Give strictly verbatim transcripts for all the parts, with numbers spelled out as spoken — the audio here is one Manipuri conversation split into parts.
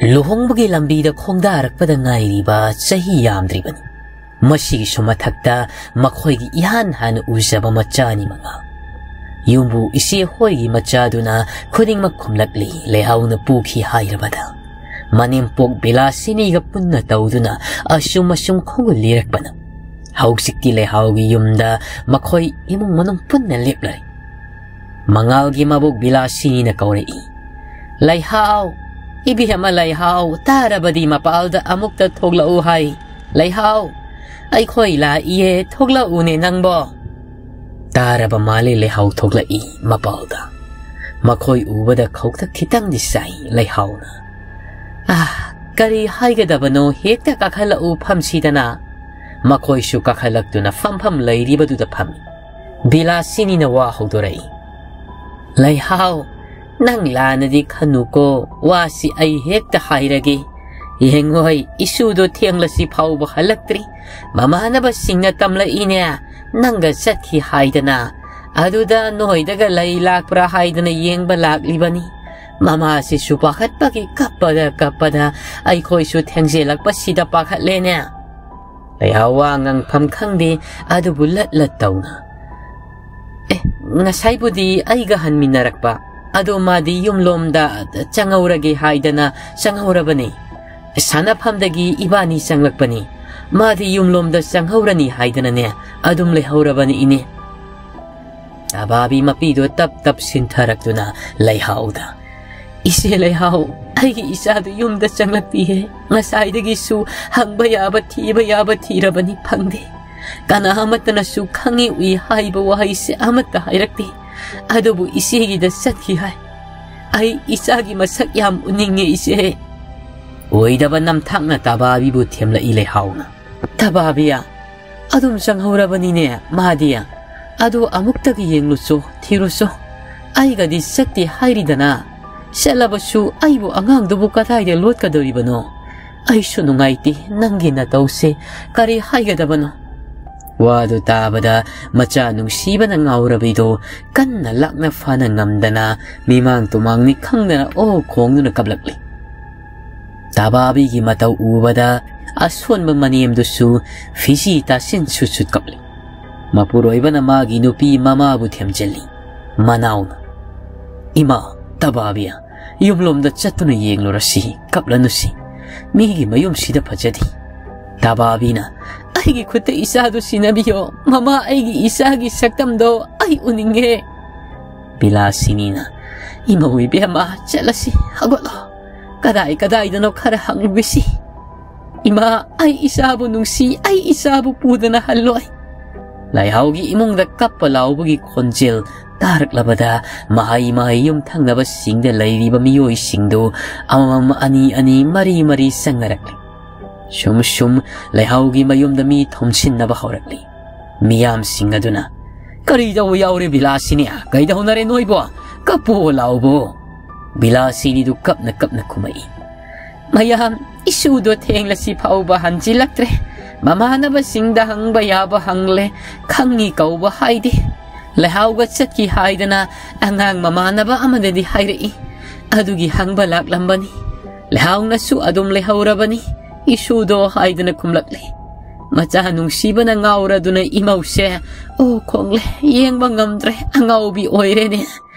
ꯂꯨꯍꯣꯡꯕꯒꯤ ꯂꯝꯕꯤꯗ ꯈꯣꯡꯗꯥꯔꯛꯄꯗ ꯉꯥꯏꯔꯤꯕ ꯆꯍꯤ ꯌꯥꯝꯗ꯭ꯔꯤꯕꯅꯤ꯫ ꯃꯁꯤꯒꯤꯁꯨ ꯃꯊꯛꯇ ꯃꯈꯣꯏꯒꯤ ꯏꯍꯥꯟ ꯍꯥꯟꯅ ꯎꯖꯕ ꯃꯆꯥꯅꯤ ꯃꯉꯥꯜ꯫ ꯌꯨꯝꯕꯨ ꯏꯆꯦ ꯍꯣꯏꯒꯤ ꯃꯆꯥꯗꯨꯅ ꯈꯨꯗꯤꯡꯃꯛ ꯈꯨꯝꯂꯛꯂꯤ, ꯂꯩꯍꯥꯎꯅ ꯄꯨꯈꯤ ꯍꯥꯏꯔꯕꯗ꯫ ꯃꯅꯦꯝꯄꯣꯛ ꯕꯤꯂꯥꯁꯤꯅꯤꯒ ꯄꯨꯟꯅ ꯇꯧꯗꯨꯅ ꯑꯁꯨꯝ ꯑꯁꯨꯝ ꯈꯣꯡꯒꯨꯜꯂꯤꯔꯛꯄꯅ꯫ ꯍꯧꯖꯤꯛꯇꯤ ꯂꯩꯍꯥꯎꯒꯤ ꯌꯨꯝꯗ ꯃꯈꯣꯏ ꯏꯃꯨꯡ ꯃꯅꯨꯡ ꯄꯨꯟꯅ ꯂꯦꯞꯂꯔꯦ꯫ ꯃꯉꯥꯜꯒꯤ ꯃꯕꯣꯛ ꯕꯤꯂꯥꯁꯤꯅꯤꯅ ꯀꯧꯔꯛꯏ, "ꯂꯩꯍꯥꯎ, ꯏꯕꯦꯝꯃ ꯂꯩꯍꯥꯎ, ꯇꯥꯔꯕꯗꯤ ꯃꯄꯥꯜꯗ ꯑꯃꯨꯛꯇ ꯊꯣꯛꯂꯛꯎ ꯍꯥꯏ꯫ ꯂꯩꯍꯥꯎ, ꯑꯩꯈꯣꯏ ꯂꯥꯛꯏꯌꯦ, ꯊꯣꯛꯂꯛꯎꯅꯦ ꯅꯪꯕꯣ꯫" ꯇꯥꯔꯕ ꯃꯥꯜꯂꯦ ꯂꯩꯍꯥꯎ ꯊꯣꯛꯂꯛꯏ ꯃꯄꯥꯜꯗ꯫ ꯃꯈꯣꯏ ꯎꯕꯗ ꯈꯧꯇꯛ ꯈꯤꯇꯪꯗꯤ ꯆꯥꯏ ꯂꯩꯍꯥꯎꯅ꯫ "ꯑꯥ, ꯀꯔꯤ ꯍꯥꯏꯒꯗꯕꯅꯣ, ꯍꯦꯛꯇ ꯀꯥꯈꯠꯂꯛꯎ ꯐꯝꯁꯤꯗꯅ꯫" ꯃꯈꯣꯏꯁꯨ ꯀꯥꯈꯠꯂꯛꯇꯨꯅ ꯐꯝꯐꯝ ꯂꯩꯔꯤꯕꯗꯨꯗ ꯐꯝꯃꯤ꯫ ꯕꯤꯂꯥꯁꯤꯅꯤꯅ ꯋꯥ ꯍꯧꯗꯣꯔꯛꯏ, "ꯂꯩꯍꯥꯎ, ꯅꯪ ꯂꯥꯟꯅꯗꯤ ꯈꯟꯅꯨꯀꯣ, ꯋꯥꯁꯤ ꯑꯩ ꯍꯦꯛꯇ ꯍꯥꯏꯔꯒꯦ꯫ ꯌꯦꯡꯉꯣꯏ, ꯏꯁꯨꯗꯣ ꯊꯦꯡꯂꯁꯤ ꯐꯥꯎꯕ ꯍꯜꯂꯛꯇ꯭ꯔꯤ꯫ ꯃꯃꯥꯟꯅꯕꯁꯤꯡꯅ ꯇꯝꯂꯛꯏꯅꯦ, ꯅꯪꯒ ꯆꯠꯈꯤ ꯍꯥꯏꯗꯅ꯫ ꯑꯗꯨꯗ ꯅꯣꯏꯗꯒ ꯂꯩ ꯂꯥꯛꯄ꯭ꯔꯥ ꯍꯥꯏꯗꯅ ꯌꯦꯡꯕ ꯂꯥꯛꯂꯤꯕꯅꯤ꯫ ꯃꯃꯥꯁꯤꯁꯨ ꯄꯥꯈꯠꯄꯒꯤ ꯀꯞꯄꯗ ꯀꯞꯄꯗ ꯑꯩꯈꯣꯏꯁꯨ ꯊꯦꯡꯖꯤꯜꯂꯛꯄꯁꯤꯗ ꯄꯥꯈꯠꯂꯦꯅꯦ꯫" ꯂꯩꯍꯥꯎ ꯋꯥ ꯉꯥꯡꯐꯝ ꯈꯪꯗꯦ, ꯑꯗꯨꯕꯨ ꯂꯠ ꯂꯠ ꯇꯧꯅ꯫ "ꯑꯦ, ꯉꯁꯥꯏꯕꯨꯗꯤ ꯑꯩꯒ ꯍꯟꯃꯤꯟꯅꯔꯛꯄ, ꯑꯗꯣ ꯃꯥꯗꯤ ꯌꯨꯝꯂꯣꯝꯗ ꯆꯪꯍꯧꯔꯒꯦ ꯍꯥꯏꯗꯅ ꯆꯪꯍꯧꯔꯕꯅꯤ꯫ ꯁꯥꯟꯅꯐꯝꯗꯒꯤ ꯏꯕꯥꯅꯤ ꯆꯪꯂꯛꯄꯅꯤ꯫ ꯃꯥꯗꯤ ꯌꯨꯝꯂꯣꯝꯗ ꯆꯪꯍꯧꯔꯅꯤ ꯍꯥꯏꯗꯅꯅꯦ ꯑꯗꯨꯝ ꯂꯩꯍꯧꯔꯕꯅꯤ ꯏꯅꯦ꯫" ꯑꯕꯥꯕꯤ ꯃꯄꯤꯗꯨ ꯇꯞ ꯇꯞ ꯁꯤꯟꯊꯔꯛꯇꯨꯅ ꯂꯩꯍꯥꯎꯗ, "ꯏꯆꯦ ꯂꯩꯍꯥꯎ, ꯑꯩꯒꯤ ꯏꯆꯥꯗꯨ ꯌꯨꯝꯗ ꯆꯪꯂꯛꯇꯤꯌꯦ꯫ ꯉꯁꯥꯏꯗꯒꯤꯁꯨ ꯍꯪꯕ ꯌꯥꯕ ꯊꯤꯕ ꯌꯥꯕ ꯊꯤꯔꯕꯅꯤ, ꯐꯪꯗꯦ꯫ ꯀꯅꯥ ꯑꯃꯠꯇꯅꯁꯨ ꯈꯪꯉꯤ ꯎꯏ ꯍꯥꯏꯕ ꯋꯥꯍꯩꯁꯦ ꯑꯃꯠꯇ ꯍꯥꯏꯔꯛꯇꯦ꯫ ꯑꯗꯨꯕꯨ ꯏꯆꯦꯒꯤꯗ ꯆꯠꯈꯤ ꯍꯥꯏ꯫ ꯑꯩ ꯏꯆꯥꯒꯤ ꯃꯁꯛ ꯌꯥꯝ ꯎꯅꯤꯡꯉꯦ ꯏꯆꯦ꯫" ꯑꯣꯏꯗꯕ ꯅꯝꯊꯥꯛꯅ ꯇꯕꯥꯕꯤꯕꯨ ꯊꯦꯝꯂꯛꯏ ꯂꯩꯍꯥꯎꯅ꯫ "ꯇꯕꯥꯕꯤ, ꯑꯗꯨꯝ ꯆꯪꯍꯧꯔꯕꯅꯤꯅꯦ ꯃꯥꯗꯤ꯫ ꯑꯗꯨ ꯑꯃꯨꯛꯇꯒ ꯌꯦꯡꯂꯨꯆꯣ, ꯊꯤꯔꯨꯆꯣ꯫ ꯑꯩꯒꯗꯤ ꯆꯠꯇꯦ ꯍꯥꯏꯔꯤꯗꯅ꯫ ꯆꯠꯂꯕꯁꯨ ꯑꯩꯕꯨ ꯑꯉꯥꯡꯗꯨꯕꯨ ꯀꯗꯥꯏꯗ ꯂꯣꯠꯀꯗꯧꯔꯤꯕꯅꯣ? ꯑꯩꯁꯨ ꯅꯨꯡꯉꯥꯏꯇꯦ ꯅꯪꯒꯤ ꯅꯇꯧꯁꯦ꯫ ꯀꯔꯤ ꯍꯥꯏꯒꯗꯕꯅꯣ?" ꯋꯥꯗꯨ ꯇꯥꯕꯗ ꯃꯆꯥ ꯅꯨꯡꯁꯤꯕꯅ ꯉꯥꯎꯔꯕꯤꯗꯣ ꯀꯟꯅ ꯂꯥꯛꯅ ꯐꯥꯅ ꯉꯝꯗꯅ ꯃꯤꯃꯥꯡ ꯇꯨꯃꯥꯡꯅꯤ ꯈꯪꯗꯅ ꯑꯣ ꯈꯣꯡꯗꯨꯅ ꯀꯞꯂꯛꯂꯤ꯫ ꯇꯕꯥꯕꯤꯒꯤ ꯃꯇꯧ ꯎꯕꯗ ꯑꯁꯣꯟꯕ ꯃꯅꯦꯝꯗꯨꯁꯨ ꯐꯤꯖꯤ ꯇꯥꯁꯤꯟ ꯁꯨꯠ ꯁꯨꯠ ꯀꯞꯂꯤ꯫ ꯃꯄꯨꯔꯣꯏꯕꯅ ꯃꯥꯒꯤ ꯅꯨꯄꯤ ꯃꯃꯥꯕꯨ ꯊꯦꯝꯖꯤꯜꯂꯤ꯫ ꯃꯅꯥꯎꯅ, "ꯏꯃꯥ, ꯇꯕꯥꯕꯤ, ꯌꯨꯝꯂꯣꯝꯗ ꯆꯠꯇꯨꯅ ꯌꯦꯡꯂꯨꯔꯁꯤ, ꯀꯞꯂꯅꯨꯁꯤ꯫ ꯃꯤꯒꯤ ꯃꯌꯨꯝꯁꯤꯗ ꯐꯖꯗꯦ꯫" ꯇꯕꯥꯕꯤꯅ, "ꯑꯩꯒꯤ ꯈꯨꯠꯇ ꯏꯆꯥꯗꯨ ꯁꯤꯟꯅꯕꯤꯌꯣ꯫ ꯃꯃꯥ, ꯑꯩꯒꯤ ꯏꯆꯥꯒꯤ ꯁꯛꯇꯝꯗꯣ ꯑꯩ ꯎꯅꯤꯡꯉꯦ꯫" ꯕꯤꯂꯥꯁꯤꯅꯤꯅ, "ꯏꯃꯧ ꯏꯕꯦꯝꯃ, ꯆꯠꯂꯁꯤ, ꯍꯧꯒꯠꯂꯣ꯫ ꯀꯗꯥꯏ ꯀꯗꯥꯏꯗꯅꯣ ꯈꯔ ꯍꯪꯂꯨꯒꯦꯁꯤ꯫ ꯏꯃꯥ, ꯑꯩ ꯏꯆꯥꯕꯨ ꯅꯨꯡꯁꯤ, ꯑꯩ ꯏꯆꯥꯕꯨ ꯄꯨꯗꯅ ꯍꯜꯂꯣꯏ꯫" ꯂꯩꯍꯥꯎꯒꯤ ꯏꯃꯨꯡꯗ ꯀꯞꯄ ꯂꯥꯎꯕꯒꯤ ꯈꯣꯟꯖꯦꯜ ꯇꯥꯔꯛꯂꯕꯗ, ꯃꯍꯩ ꯃꯍꯩ ꯌꯨꯝ ꯊꯪꯅꯕꯁꯤꯡꯗ ꯂꯩꯔꯤꯕ ꯃꯤꯑꯣꯏꯁꯤꯡꯗꯨ ꯑꯃꯃꯝ, ꯑꯅꯤ ꯑꯅꯤ, ꯃꯔꯤ ꯃꯔꯤ ꯆꯪꯅꯔꯛꯂꯤ꯫ ꯁꯨꯝ ꯁꯨꯝ ꯂꯩꯍꯥꯎꯒꯤ ꯃꯌꯨꯝꯗ ꯃꯤ ꯊꯣꯝꯁꯤꯟꯅꯕ ꯍꯧꯔꯛꯂꯤ꯫ ꯃꯤꯌꯥꯝꯁꯤꯡ ꯑꯗꯨꯅ, "ꯀꯔꯤ ꯇꯧꯕ ꯌꯥꯎꯔꯦ ꯕꯤꯂꯥꯁꯤꯅꯤ? ꯀꯩꯗꯧꯅꯔꯦ ꯅꯣꯏꯕꯣ? ꯀꯞꯄꯣ ꯂꯥꯎꯕꯣ?" ꯕꯤꯂꯥꯁꯤꯅꯤꯗꯨ ꯀꯞꯅ ꯀꯞꯅ ꯈꯨꯝꯃꯛꯏ꯫ "ꯃꯌꯥꯝ, ꯏꯁꯨꯗꯣ ꯊꯦꯡꯂꯁꯤ ꯐꯥꯎꯕ ꯍꯟꯖꯤꯜꯂꯛꯇ꯭ꯔꯦ꯫ ꯃꯃꯥꯟꯅꯕꯁꯤꯡꯗ ꯍꯪꯕ ꯌꯥꯕ ꯍꯪꯂꯦ, ꯈꯪꯉꯤ ꯀꯧꯕ ꯍꯥꯏꯗꯦ꯫ ꯂꯩꯍꯥꯎꯒ ꯆꯠꯈꯤ ꯍꯥꯏꯗꯅ ꯑꯉꯥꯡ ꯃꯃꯥꯟꯅꯕ ꯑꯃꯅꯗꯤ ꯍꯥꯏꯔꯛꯏ꯫ ꯑꯗꯨꯒꯤ ꯍꯪꯕ ꯂꯥꯛꯂꯝꯕꯅꯤ꯫ ꯂꯩꯍꯥꯎꯅꯁꯨ ꯑꯗꯨꯝ ꯂꯩꯍꯧꯔꯕꯅꯤ꯫ ꯏꯁꯨꯗꯣ ꯍꯥꯏꯗꯅ ꯈꯨꯝꯂꯛꯂꯦ꯫ ꯃꯆꯥ ꯅꯨꯡꯁꯤꯕꯅ ꯉꯥꯎꯔꯗꯨꯅ ꯏꯃꯧꯁꯦ, ꯑꯣ ꯈꯣꯡꯂꯦ, ꯌꯦꯡꯕ ꯉꯝꯗ꯭ꯔꯦ, ꯑꯉꯥꯎꯕꯤ ꯑꯣꯏꯔꯦꯅꯦ꯫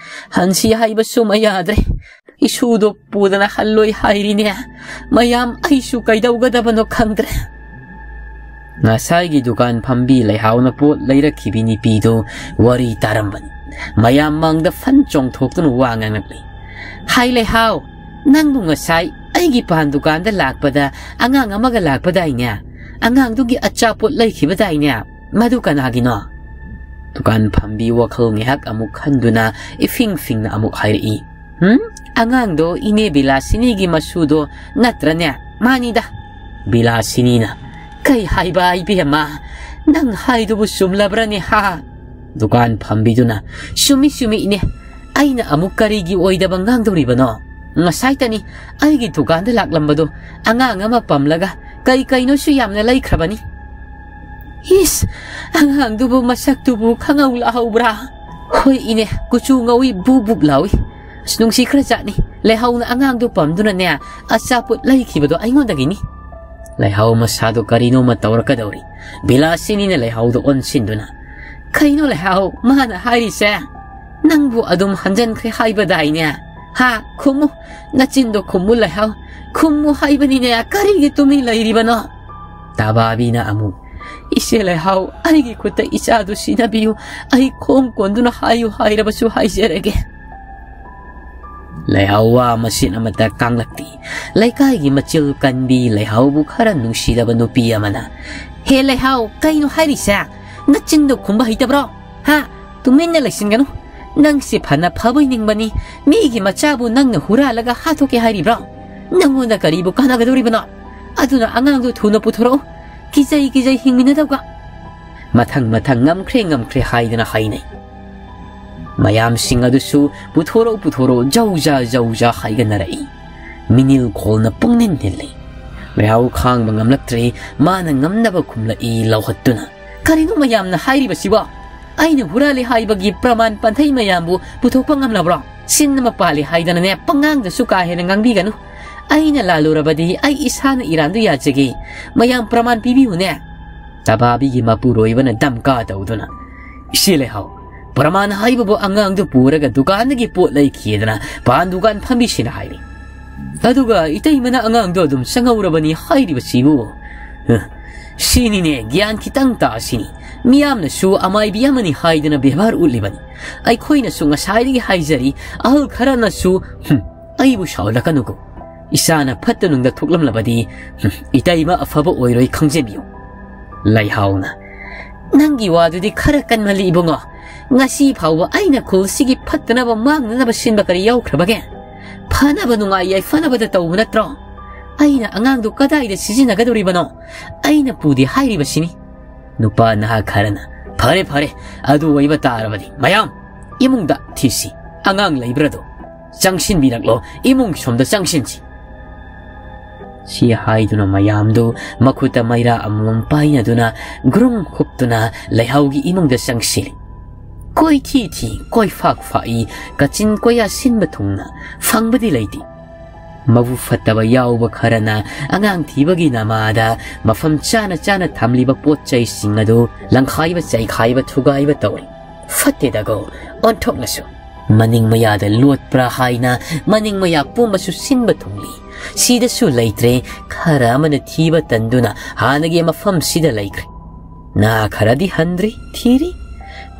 ꯍꯟꯁꯤ ꯍꯥꯏꯕꯁꯨ ꯃꯌꯥꯗ꯭ꯔꯦ꯫ ꯏꯁꯨꯗꯣ ꯄꯨꯗꯅ ꯍꯜꯂꯣꯏ ꯍꯥꯏꯔꯤꯅꯦ꯫ ꯃꯌꯥꯝ, ꯑꯩꯁꯨ ꯀꯩꯗꯧꯒꯗꯕꯅꯣ ꯈꯪꯗ꯭ꯔꯦ꯫" ꯉꯁꯥꯏꯒꯤ ꯗꯨꯀꯥꯟ ꯐꯝꯕꯤ ꯂꯩꯍꯥꯎꯅ ꯄꯣꯠ ꯂꯩꯔꯛꯈꯤꯕꯤ ꯅꯨꯄꯤꯗꯨ ꯋꯥꯔꯤ ꯇꯥꯔꯝꯕꯅꯤ꯫ ꯃꯌꯥꯝ ꯃꯥꯡꯗ ꯐꯟ ꯆꯣꯡꯊꯣꯛꯇꯨꯅ ꯋꯥ ꯉꯥꯡꯂꯛꯂꯤ꯫ "ꯍꯥꯏ ꯂꯩꯍꯥꯎ, ꯅꯪꯕꯨ ꯉꯁꯥꯏ ꯑꯩꯒꯤ ꯄꯥꯟ ꯗꯨꯀꯥꯟꯗ ꯂꯥꯛꯄꯗ ꯑꯉꯥꯡ ꯑꯃꯒ ꯂꯥꯛꯄꯗꯥꯏꯅꯦ? ꯑꯉꯥꯡꯗꯨꯒꯤ ꯑꯆꯥꯄꯣꯠ ꯂꯩꯈꯤꯕꯗꯥꯏꯅꯦ? ꯃꯗꯨ ꯀꯅꯥꯒꯤꯅꯣ?" ꯗꯨꯀꯥꯟ ꯐꯝꯕꯤ ꯋꯥꯈꯜ ꯉꯥꯏꯍꯥꯛ ꯑꯃꯨꯛ ꯈꯟꯗꯨꯅ ꯏꯐꯤꯡ ꯐꯤꯡꯅ ꯑꯃꯨꯛ ꯍꯥꯏꯔꯛꯏ꯫ "ꯍꯨꯝ? ꯑꯉꯥꯡꯗꯣ ꯏꯅꯦ ꯕꯤꯂꯥꯁꯤꯅꯤꯒꯤ ꯃꯁꯨꯗꯣ ꯅꯠꯇ꯭ꯔꯅꯦ? ꯃꯥꯅꯤꯗ꯫" ꯕꯤꯂꯥꯁꯤꯅꯤꯅ, "ꯀꯩ ꯍꯥꯏꯕ ꯏꯕꯦꯝꯃ? ꯅꯪ ꯍꯥꯏꯗꯨꯕꯨ ꯆꯨꯝꯂꯕ꯭ꯔꯅꯦ ꯍꯥ?" ꯗꯨꯀꯥꯟ ꯐꯝꯕꯤꯗꯨꯅ, "ꯆꯨꯝꯃꯤ, ꯆꯨꯝꯃꯤ ꯏꯅꯦ꯫ ꯑꯩꯅ ꯑꯃꯨꯛ ꯀꯔꯤꯒꯤ ꯑꯣꯏꯗꯕ ꯉꯥꯡꯗꯧꯔꯤꯕꯅꯣ? ꯉꯁꯥꯏꯇꯅꯤ ꯑꯩꯒꯤ ꯗꯨꯀꯥꯟꯗ ꯂꯥꯛꯂꯝꯕꯗꯣ ꯑꯉꯥꯡ ꯑꯃ ꯄꯝꯂꯒ ꯀꯩ ꯀꯩꯅꯣꯁꯨ ꯌꯥꯝꯅ ꯂꯩꯈ꯭ꯔꯕꯅꯤ꯫" "ꯏꯁ, ꯑꯉꯥꯡꯗꯨꯕꯨ ꯃꯁꯛꯇꯨꯕꯨ ꯈꯪꯍꯧ ꯂꯥꯛꯍꯧꯕ꯭ꯔꯥ?" "ꯍꯣꯏ ꯏꯅꯦ, ꯀꯨꯆꯨ ꯉꯧꯏ, ꯕꯨꯞ ꯕꯨꯞ ꯂꯥꯎꯏ꯫ ꯑꯁ, ꯅꯨꯡꯁꯤ ꯈꯔ ꯆꯥꯠꯅꯤ꯫ ꯂꯩꯍꯥꯎꯅ ꯑꯉꯥꯡꯗꯨ ꯄꯝꯗꯨꯅꯅꯦ, ꯑꯆꯥꯄꯣꯠ ꯂꯩꯈꯤꯕꯗꯣ ꯑꯩꯉꯣꯟꯗꯒꯤꯅꯤ꯫ ꯂꯩꯍꯥꯎ ꯃꯁꯥꯗꯣ ꯀꯔꯤꯅꯣꯃ ꯇꯧꯔꯛꯀꯗꯧꯔꯤ꯫ ꯕꯤꯂꯥꯁꯤꯅꯤꯅ ꯂꯩꯍꯥꯎꯗꯣ ꯑꯣꯟꯁꯤꯟꯗꯨꯅ, "ꯀꯩꯅꯣ ꯂꯩꯍꯥꯎ ꯃꯥꯅ ꯍꯥꯏꯔꯤꯁꯦ? ꯅꯪꯕꯨ ꯑꯗꯨꯝ ꯍꯟꯖꯟꯈ꯭ꯔꯦ ꯍꯥꯏꯕꯗꯥꯏꯅꯦ? ꯍꯥ? ꯈꯨꯝꯃꯨ, ꯅꯆꯤꯟꯗꯣ ꯈꯨꯝꯃꯨ ꯂꯩꯍꯥꯎ, ꯈꯨꯝꯃꯨ ꯍꯥꯏꯕꯅꯤꯅꯦ, ꯀꯔꯤꯒꯤ ꯇꯨꯃꯤꯟ ꯂꯩꯔꯤꯕꯅꯣ?" ꯇꯥꯕꯥꯕꯤꯅ ꯑꯃꯨꯛ, "ꯏꯆꯦ ꯂꯩꯍꯥꯎ, ꯑꯩꯒꯤ ꯈꯨꯠꯇ ꯏꯆꯥꯗꯨ ꯁꯤꯟꯅꯕꯤꯌꯨ, ꯑꯩ ꯈꯣꯡ ꯀꯣꯟꯗꯨꯅ ꯍꯥꯏꯌꯨ ꯍꯥꯏꯔꯕꯁꯨ ꯍꯥꯏꯖꯔꯒꯦ꯫" ꯂꯩꯍꯥꯎ ꯋꯥ ꯃꯆꯤꯠ ꯑꯃꯠꯇ ꯀꯥꯡꯂꯛꯇꯦ꯫ ꯂꯩꯀꯥꯏꯒꯤ ꯃꯆꯤꯜ ꯀꯟꯕꯤ ꯂꯩꯍꯥꯎꯕꯨ ꯈꯔ ꯅꯨꯡꯁꯤꯗꯕ ꯅꯨꯄꯤ ꯑꯃꯅ, "ꯍꯦ ꯂꯩꯍꯥꯎ, ꯀꯩꯅꯣ ꯍꯥꯏꯔꯤꯁꯦ? ꯅꯆꯤꯟꯗꯣ ꯈꯨꯝꯕ ꯍꯩꯇꯕ꯭ꯔꯣ? ꯍꯥ? ꯇꯨꯃꯤꯟꯅ ꯂꯩꯁꯤꯟꯒꯅꯨ꯫ ꯅꯪꯁꯦ ꯐꯅ ꯐꯕꯣꯏ ꯅꯤꯡꯕꯅꯤ, ꯃꯤꯒꯤ ꯃꯆꯥꯕꯨ ꯅꯪꯅ ꯍꯨꯔꯥꯜꯂꯒ ꯍꯥꯠꯇꯣꯛꯀꯦ ꯍꯥꯏꯔꯤꯕ꯭ꯔꯣ? ꯅꯪꯉꯣꯟꯗ ꯀꯔꯤꯕꯨ ꯀꯥꯟꯅꯒꯗꯧꯔꯤꯕꯅꯣ? ꯑꯗꯨꯅ ꯑꯉꯥꯡꯗꯨ ꯊꯨꯅ ꯄꯨꯊꯣꯔꯛꯎ꯫ ꯀꯤꯖꯩ ꯀꯤꯖꯩ ꯍꯤꯡꯃꯤꯟꯅꯗꯧꯒ꯫" ꯃꯊꯪ ꯃꯊꯪ ꯉꯝꯈ꯭ꯔꯦ ꯉꯝꯈ꯭ꯔꯦ ꯍꯥꯏꯗꯨꯅ ꯍꯥꯏꯅꯩ꯫ ꯃꯌꯥꯝꯁꯤꯡ ꯑꯗꯨꯁꯨ ꯄꯨꯊꯣꯔꯛꯎ ꯄꯨꯊꯣꯔꯛꯎ ꯖꯧꯖꯥ ꯖꯧꯖꯥ ꯍꯥꯏꯒꯅꯔꯛꯏ꯫ ꯃꯤꯅꯤꯜ ꯈꯣꯜꯅ ꯄꯨꯡꯅꯤꯟ ꯅꯤꯜꯂꯤ꯫ ꯂꯩꯍꯥꯎ ꯈꯥꯡꯕ ꯉꯝꯂꯛꯇ꯭ꯔꯦ, ꯃꯥꯅ ꯉꯝꯅꯕ ꯈꯨꯝꯂꯛꯏ ꯂꯧꯍꯠꯇꯨꯅ꯫ "ꯀꯔꯤꯅꯣ ꯃꯌꯥꯝꯅ ꯍꯥꯏꯔꯤꯕꯁꯤꯕꯣ? ꯑꯩꯅ ꯍꯨꯔꯥꯜꯂꯤ ꯍꯥꯏꯕꯒꯤ ꯄ꯭ꯔꯃꯥꯟ ꯄꯥꯟꯊꯩ ꯃꯌꯥꯝꯕꯨ ꯄꯨꯊꯣꯛꯄ ꯉꯝꯂꯕ꯭ꯔꯣ? ꯁꯤꯟ ꯑꯃ ꯄꯥꯜꯂꯤ ꯍꯥꯏꯗꯅꯅꯦ ꯄꯉꯥꯡꯗꯁꯨ ꯀꯥ ꯍꯦꯟꯅ ꯉꯥꯡꯕꯤꯒꯅꯨ꯫ ꯑꯩꯅ ꯂꯥꯜꯂꯨꯔꯕꯗꯤ ꯑꯩ ꯏꯁꯥꯅ ꯏꯔꯥꯟꯗꯨ ꯌꯥꯖꯒꯦ꯫ ꯃꯌꯥꯝ ꯄ꯭ꯔꯃꯥꯟ ꯄꯤꯕꯤꯌꯨꯅꯦ꯫" ꯇꯕꯥꯕꯤꯒꯤ ꯃꯄꯨꯔꯣꯏꯕꯅ ꯗꯝꯀꯥ ꯇꯧꯗꯨꯅ, "ꯏꯆꯦ ꯂꯩꯍꯥꯎ, ꯄ꯭ꯔꯃꯥꯟ ꯍꯥꯏꯕꯕꯨ ꯑꯉꯥꯡꯗꯨ ꯄꯨꯔꯒ ꯗꯨꯀꯥꯟꯗꯒꯤ ꯄꯣꯠ ꯂꯩꯈꯤꯗꯅ ꯄꯥꯟ ꯗꯨꯀꯥꯟ ꯐꯝꯕꯤꯁꯤꯅ ꯍꯥꯏꯔꯤ꯫ ꯑꯗꯨꯒ ꯏꯇꯩꯃꯅ ꯑꯉꯥꯡꯗꯣ ꯑꯗꯨꯝ ꯆꯪꯍꯧꯔꯕꯅꯤ ꯍꯥꯏꯔꯤꯕꯁꯤꯕꯨ꯫ ꯍ, ꯁꯤꯅꯤꯅꯦ ꯒ꯭ꯌꯥꯟ ꯈꯤꯇꯪ ꯇꯥꯁꯤꯅꯤ꯫ ꯃꯤꯌꯥꯝꯅꯁꯨ ꯑꯃꯥꯏꯕꯤ ꯑꯃꯅꯤ ꯍꯥꯏꯗꯅ ꯕꯦꯕꯥꯔ ꯎꯠꯂꯤꯕꯅꯤ꯫ ꯑꯩꯈꯣꯏꯅꯁꯨ ꯉꯁꯥꯏꯗꯒꯤ ꯍꯥꯏꯖꯔꯤ, ꯑꯍꯜ ꯈꯔꯅꯁꯨ, ꯍꯨꯝ, ꯑꯩꯕꯨ ꯁꯥꯎꯍꯜꯂꯛꯀꯅꯨꯀꯣ꯫ ꯏꯆꯥꯅ ꯐꯠꯇ ꯅꯨꯡꯗ ꯊꯣꯛꯂꯝꯂꯕꯗꯤ, ꯍꯨꯝ, ꯏꯇꯩꯃ ꯑꯐꯕ ꯑꯣꯏꯔꯣꯏ ꯈꯪꯖꯕꯤꯌꯨ꯫" ꯂꯩꯍꯥꯎꯅ, "ꯅꯪꯒꯤ ꯋꯥꯗꯨꯗꯤ ꯈꯔ ꯀꯟꯃꯜꯂꯤ ꯏꯕꯨꯡꯉꯣ꯫ ꯉꯁꯤ ꯐꯥꯎꯕ ꯑꯩꯅ ꯈꯨꯜꯁꯤꯒꯤ ꯐꯠꯇꯅꯕ ꯃꯥꯡꯅꯅꯕ ꯁꯤꯟꯕ ꯀꯔꯤ ꯌꯥꯎꯈ꯭ꯔꯕꯒꯦ? ꯐꯅꯕ ꯅꯨꯡꯉꯥꯏ ꯌꯥꯏꯐꯅꯕꯗ ꯇꯧꯕ ꯅꯠꯇ꯭ꯔꯣ? ꯑꯩꯅ ꯑꯉꯥꯡꯗꯨ ꯀꯗꯥꯏꯗ ꯁꯤꯖꯤꯟꯅꯒꯗꯧꯔꯤꯕꯅꯣ? ꯑꯩꯅ ꯄꯨꯗꯦ ꯍꯥꯏꯔꯤꯕꯁꯤꯅꯤ꯫" ꯅꯨꯄꯥ ꯅꯍꯥ ꯈꯔꯅ, "ꯐꯔꯦ, ꯐꯔꯦ, ꯑꯗꯨ ꯑꯣꯏꯕ ꯇꯥꯔꯕꯗꯤ ꯃꯌꯥꯝ ꯏꯃꯨꯡꯗ ꯊꯤꯁꯤ꯫ ꯑꯉꯥꯡ ꯂꯩꯕ꯭ꯔꯥꯗꯣ ꯆꯪꯁꯤꯟꯕꯤꯔꯛꯂꯣ, ꯏꯃꯨꯡ ꯁꯣꯝꯗ ꯆꯪꯁꯤꯟꯁꯤ꯫" ꯁꯤ ꯍꯥꯏꯗꯨꯅ ꯃꯌꯥꯝꯗꯨ ꯃꯈꯨꯠꯇ ꯃꯩꯔꯥ ꯑꯃꯃꯝ ꯄꯥꯏꯅꯗꯨꯅ ꯒ꯭ꯔꯨꯝ ꯈꯨꯞꯇꯨꯅ ꯂꯩꯍꯥꯎꯒꯤ ꯏꯃꯨꯡꯗ ꯆꯪꯁꯤꯜꯂꯤ꯫ ꯀꯣꯏꯊꯤ ꯊꯤ, ꯀꯣꯏꯐꯥꯛ ꯐꯥꯛꯏ, ꯀꯥꯆꯤꯟ ꯀꯣꯏꯌꯥ ꯁꯤꯟꯕ ꯊꯨꯡꯅ ꯐꯪꯕꯗꯤ ꯂꯩꯇꯦ꯫ ꯃꯕꯨꯛ ꯐꯠꯇꯕ ꯌꯥꯎꯕ ꯈꯔꯅ ꯑꯉꯥꯡ ꯊꯤꯕꯒꯤ ꯅꯃꯥꯗ ꯃꯐꯝ ꯆꯥꯅ ꯆꯥꯅ ꯊꯝꯂꯤꯕ ꯄꯣꯠ ꯆꯩꯁꯤꯡ ꯑꯗꯨ ꯂꯪꯈꯥꯏꯕ, ꯆꯩꯈꯥꯏꯕ, ꯊꯨꯒꯥꯏꯕ ꯇꯧꯔꯤ꯫ ꯐꯠꯇꯦꯗꯒꯣ, ꯑꯣꯟꯊꯣꯛꯅꯁꯨ꯫ ꯃꯅꯤꯡ ꯃꯌꯥꯗ ꯂꯣꯠꯄ꯭ꯔꯥ ꯍꯥꯏꯅ ꯃꯅꯤꯡ ꯃꯌꯥ ꯄꯨꯝꯕꯁꯨ ꯁꯤꯟꯕ ꯊꯨꯡꯂꯤ꯫ ꯁꯤꯗꯁꯨ ꯂꯩꯇ꯭ꯔꯦ, ꯈꯔ ꯑꯃꯅ ꯊꯤꯕ ꯇꯟꯗꯨꯅ ꯍꯥꯟꯅꯒꯤ ꯃꯐꯝꯁꯤꯗ ꯂꯩꯈ꯭ꯔꯦ꯫ ꯅꯍꯥ ꯈꯔꯗꯤ ꯍꯟꯗ꯭ꯔꯤ, ꯊꯤꯔꯤ꯫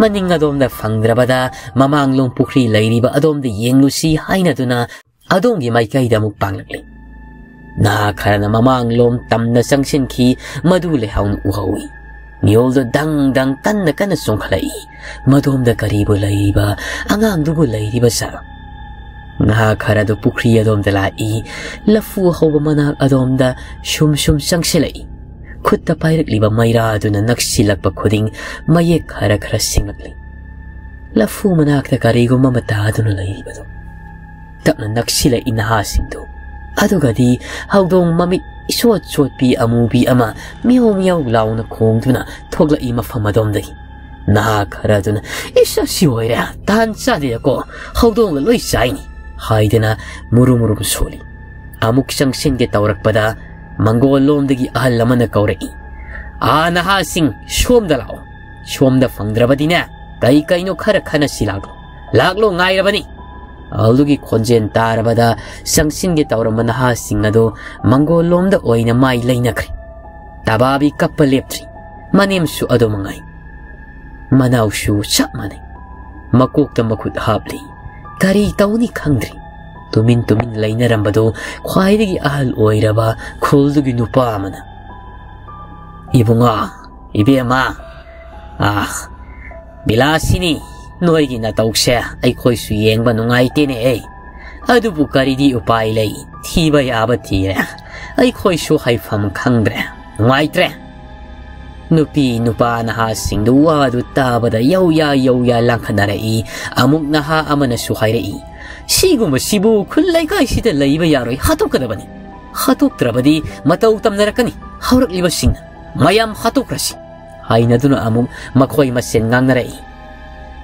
ꯃꯅꯤꯡ ꯑꯗꯣꯝꯗ ꯐꯪꯗ꯭ꯔꯕꯗ ꯃꯃꯥꯡꯂꯣꯝ ꯄꯨꯈ꯭ꯔꯤ ꯂꯩꯔꯤꯕ ꯑꯗꯣꯝꯗ ꯌꯦꯡꯂꯨꯁꯤ ꯍꯥꯏꯅꯗꯨꯅ ꯑꯗꯣꯝꯒꯤ ꯃꯥꯏꯀꯩꯗ ꯑꯃꯨꯛ ꯄꯥꯡꯂꯛꯂꯤ꯫ ꯅꯍꯥ ꯈꯔꯅ ꯃꯃꯥꯡꯂꯣꯝ ꯇꯝꯅ ꯆꯪꯁꯤꯟꯈꯤ, ꯃꯗꯨ ꯂꯩꯍꯥꯎꯅ ꯎꯍꯧꯏ꯫ ꯃꯤꯑꯣꯜꯗꯨ ꯗꯪ ꯗꯪ ꯀꯟꯅ ꯀꯟꯅ ꯆꯣꯡꯈꯠꯂꯛꯏ꯫ ꯃꯗꯣꯝꯗ ꯀꯔꯤꯕꯨ ꯂꯩꯔꯤꯕ, ꯑꯉꯥꯡꯗꯨꯕꯨ ꯂꯩꯔꯤꯕ ꯖꯥꯠꯂꯣ? ꯅꯍꯥ ꯈꯔꯗꯨ ꯄꯨꯈ꯭ꯔꯤ ꯑꯗꯣꯝꯗ ꯂꯥꯛꯏ꯫ ꯂꯐꯨ ꯍꯧꯕ ꯃꯅꯥꯛ ꯑꯗꯣꯝꯗ ꯁꯨꯝ ꯁꯨꯝ ꯆꯪꯁꯤꯜꯂꯛꯏ꯫ ꯈꯨꯠꯇ ꯄꯥꯏꯔꯛꯂꯤꯕ ꯃꯩꯔꯥ ꯑꯗꯨꯅ ꯅꯛꯁꯤꯜꯂꯛꯄ ꯈꯨꯗꯤꯡ ꯃꯌꯦꯛ ꯈꯔ ꯈꯔ ꯁꯤꯡꯂꯛꯂꯤ꯫ ꯂꯐꯨ ꯃꯅꯥꯛꯇ ꯀꯔꯤꯒꯨꯝꯕ ꯑꯃ ꯇꯥꯗꯨꯅ ꯂꯩꯔꯤꯕꯗꯨ꯫ ꯇꯞꯅ ꯅꯛꯁꯤꯜꯂꯛꯏ ꯅꯍꯥꯁꯤꯡꯗꯨ꯫ ꯑꯗꯨꯒꯗꯤ ꯍꯧꯗꯣꯡ ꯃꯃꯤꯠ ꯏꯁꯣꯠ ꯁꯣꯠꯄꯤ ꯑꯃꯨꯕꯤ ꯑꯃ ꯃꯤꯌꯧ ꯃꯤꯌꯧ ꯂꯥꯎꯅ ꯈꯣꯡꯗꯨꯅ ꯊꯣꯛꯂꯛꯏ ꯃꯐꯝ ꯑꯗꯣꯝꯗꯒꯤ꯫ ꯅꯍꯥ ꯈꯔ ꯑꯗꯨꯅ, "ꯏꯁ, ꯑꯁꯤ ꯑꯣꯏꯔꯦ, ꯇꯥꯟ ꯆꯥꯗꯦꯗꯀꯣ, ꯍꯧꯗꯣꯡꯅ ꯂꯣꯏ ꯆꯥꯏꯅꯤ" ꯍꯥꯏꯗꯅ ꯃꯨꯔꯨ ꯃꯨꯔꯨ ꯁꯣꯜꯂꯤ꯫ ꯑꯃꯨꯛ ꯆꯪꯁꯤꯟꯒꯦ ꯇꯧꯔꯛꯄꯗ ꯃꯪꯒꯣꯜ ꯂꯣꯝꯗꯒꯤ ꯑꯍꯜ ꯑꯃꯅ ꯀꯧꯔꯛꯏ, "ꯑꯥ, ꯅꯍꯥꯁꯤꯡ, ꯁꯣꯝꯗ ꯂꯥꯛꯑꯣ꯫ ꯁꯣꯝꯗ ꯐꯪꯗ꯭ꯔꯕꯗꯤꯅꯦ, ꯀꯩ ꯀꯩꯅꯣ ꯈꯔ ꯈꯟꯅꯁꯤ ꯂꯥꯛꯂꯣ꯫ ꯂꯥꯛꯂꯣ, ꯉꯥꯏꯔꯕꯅꯤ"꯫ ꯑꯍꯜꯗꯨꯒꯤ ꯈꯣꯟꯖꯦꯜ ꯇꯥꯔꯕꯗ ꯆꯪꯁꯤꯟꯒꯦ ꯇꯧꯔꯝꯕ ꯅꯍꯥꯁꯤꯡ ꯑꯗꯨ ꯃꯪꯒꯣꯜ ꯂꯣꯝꯗ ꯑꯣꯏꯅ ꯃꯥꯏ ꯂꯩꯅꯈ꯭ꯔꯦ꯫ ꯇꯕꯥꯕꯤ ꯀꯞꯄ ꯂꯦꯞꯇ꯭ꯔꯤ꯫ ꯃꯅꯦꯝꯁꯨ ꯑꯗꯨ ꯃꯉꯥꯏ꯫ ꯃꯅꯥꯎꯁꯨ ꯆꯞ ꯃꯥꯟꯅꯩ꯫ ꯃꯀꯣꯛꯇ ꯃꯈꯨꯠ ꯍꯥꯞꯂꯤ꯫ ꯀꯔꯤ ꯇꯧꯅꯤ ꯈꯪꯗ꯭ꯔꯤ꯫ ꯇꯨꯃꯤꯟ ꯇꯨꯃꯤꯟ ꯂꯩꯅꯔꯝꯕꯗꯨ ꯈ꯭ꯋꯥꯏꯗꯒꯤ ꯑꯍꯜ ꯑꯣꯏꯔꯕ ꯈꯨꯜꯗꯨꯒꯤ ꯅꯨꯄꯥ ꯑꯃꯅ, "ꯏꯕꯨꯡꯉꯣ, ꯏꯕꯦꯝꯃ, ꯑꯥ, ꯕꯤꯂꯥꯁꯤꯅꯤ, ꯅꯣꯏꯒꯤ ꯅꯇꯧꯁꯦ ꯑꯩꯈꯣꯏꯁꯨ ꯌꯦꯡꯕ ꯅꯨꯡꯉꯥꯏꯇꯦꯅꯦ꯫ ꯑꯗꯨꯕꯨ ꯀꯔꯤꯗꯤ ꯎꯄꯥꯏ ꯂꯩ? ꯊꯤꯕ ꯌꯥꯕ ꯊꯤꯔꯦ꯫ ꯑꯩꯈꯣꯏꯁꯨ ꯍꯥꯏꯐꯝ ꯈꯪꯗ꯭ꯔꯦ꯫ ꯅꯨꯡꯉꯥꯏꯇ꯭ꯔꯦ"꯫ ꯅꯨꯄꯤ ꯅꯨꯄꯥ ꯅꯍꯥꯁꯤꯡꯗꯨ ꯋꯥꯗꯨ ꯇꯥꯕꯗ ꯌꯧꯌꯥ ꯌꯧꯌꯥ ꯂꯥꯡꯈꯠꯅꯔꯛꯏ꯫ ꯑꯃꯨꯛ ꯅꯍꯥ ꯑꯃꯅꯁꯨ ꯍꯥꯏꯔꯛꯏ, "ꯁꯤꯒꯨꯝꯕꯁꯤꯕꯨ ꯈꯨꯜ ꯂꯩꯀꯥꯏꯁꯤꯗ ꯂꯩꯕ ꯌꯥꯔꯣꯏ, ꯍꯥꯠꯇꯣꯛꯀꯗꯕꯅꯤ꯫ ꯍꯥꯠꯇꯣꯛꯇ꯭ꯔꯕꯗꯤ ꯃꯇꯧ ꯇꯝꯅꯔꯛꯀꯅꯤ ꯍꯧꯔꯛꯂꯤꯕꯁꯤꯡꯅ꯫ ꯃꯌꯥꯝ ꯍꯥꯠꯇꯣꯛꯈ꯭ꯔꯁꯤ" ꯍꯥꯏꯅꯗꯨꯅ ꯑꯃꯨꯛ ꯃꯈꯣꯏ ꯃꯁꯦꯟ ꯉꯥꯡꯅꯔꯛꯏ꯫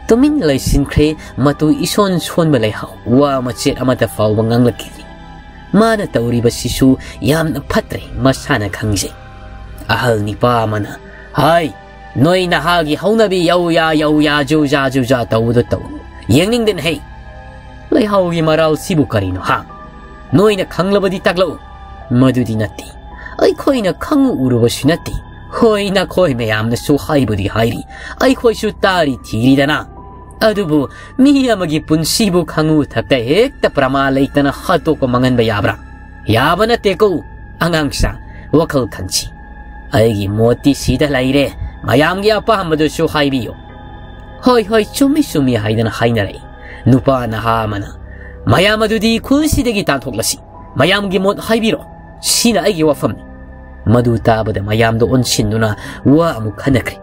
ꯇꯨꯃꯤꯟ ꯂꯩꯁꯤꯟꯈ꯭ꯔꯦ꯫ ꯃꯇꯨ ꯏꯁꯣꯟ ꯁꯣꯟꯕ ꯂꯩꯍꯥꯎ ꯋꯥ ꯃꯆꯦꯠ ꯑꯃꯠꯇ ꯐꯥꯎꯕ ꯉꯥꯡꯂꯛꯈꯤꯗꯦ꯫ ꯃꯥꯅ ꯇꯧꯔꯤꯕꯁꯤꯁꯨ ꯌꯥꯝꯅ ꯐꯠꯇ꯭ꯔꯦ, ꯃꯁꯥꯅ ꯈꯪꯖꯩ꯫ ꯑꯍꯜ ꯅꯤꯄꯥ ꯑꯃꯅ, "ꯍꯥꯏ, ꯅꯣꯏ ꯅꯍꯥꯒꯤ ꯍꯧꯅꯕꯤ ꯌꯧ ꯌꯥ, ꯌꯧ ꯌꯥ, ꯖꯨ ꯖꯥ, ꯖꯨ ꯖꯥ ꯇꯧꯕꯗꯣ ꯇꯧ꯫ ꯌꯦꯡꯅꯤꯡꯗꯦꯅꯦ ꯍꯦ꯫ ꯂꯩꯍꯥꯎꯒꯤ ꯃꯔꯥꯜꯁꯤꯕꯨ ꯀꯔꯤꯅꯣ, ꯍꯥ? ꯅꯣꯏꯅ ꯈꯪꯂꯕꯗꯤ ꯇꯥꯛꯂꯛꯎ꯫" "ꯃꯗꯨꯗꯤ ꯅꯠꯇꯦ꯫ ꯑꯩꯈꯣꯏꯅ ꯈꯪꯎ ꯎꯔꯨꯕꯁꯨ ꯅꯠꯇꯦ꯫ ꯍꯣꯏ, ꯅꯈꯣꯏ ꯃꯌꯥꯝꯅꯁꯨ ꯍꯥꯏꯕꯨꯗꯤ ꯍꯥꯏꯔꯤ, ꯑꯩꯈꯣꯏꯁꯨ ꯇꯥꯔꯤ ꯊꯤꯔꯤꯗꯅ꯫ ꯑꯗꯨꯕꯨ ꯃꯤ ꯑꯃꯒꯤ ꯄꯨꯟꯁꯤꯕꯨ ꯈꯪꯎ ꯊꯛꯇ ꯍꯦꯛꯇ ꯄ꯭ꯔꯃꯥ ꯂꯩꯇꯅ ꯍꯥꯠꯇꯣꯛꯄ ꯃꯥꯡꯍꯟꯕ ꯌꯥꯕ꯭ꯔꯥ? ꯌꯥꯕ ꯅꯠꯇꯦꯀꯣ꯫ ꯑꯉꯥꯡꯁꯥ, ꯋꯥꯈꯜ ꯈꯟꯁꯤ꯫ ꯑꯩꯒꯤ ꯃꯣꯠꯇꯤ ꯁꯤꯗ ꯂꯩꯔꯦ꯫ ꯃꯌꯥꯝꯒꯤ ꯑꯄꯥꯝꯕꯗꯨꯁꯨ ꯍꯥꯏꯕꯤꯌꯨ꯫" "ꯍꯣꯏ, ꯍꯣꯏ, ꯆꯨꯝꯃꯤ, ꯆꯨꯝꯃꯤ" ꯍꯥꯏꯗꯅ ꯍꯥꯏꯅꯔꯛꯏ꯫ ꯅꯨꯄꯥ ꯅꯍꯥ ꯑꯃꯅ, "ꯃꯌꯥꯝ ꯑꯗꯨꯗꯤ ꯈꯨꯜꯁꯤꯗꯒꯤ ꯇꯥꯟꯊꯣꯛꯂꯁꯤ꯫ ꯃꯌꯥꯝꯒꯤ ꯃꯣꯠ ꯍꯥꯏꯕꯤꯔꯣ꯫ ꯁꯤꯅ ꯑꯩꯒꯤ ꯋꯥꯐꯝꯅꯤ꯫" ꯃꯗꯨ ꯇꯥꯕꯗ ꯃꯌꯥꯝꯗꯣ ꯑꯣꯟꯁꯤꯟꯗꯨꯅ ꯋꯥ ꯑꯃꯨꯛ ꯈꯟꯅꯈ꯭ꯔꯦ꯫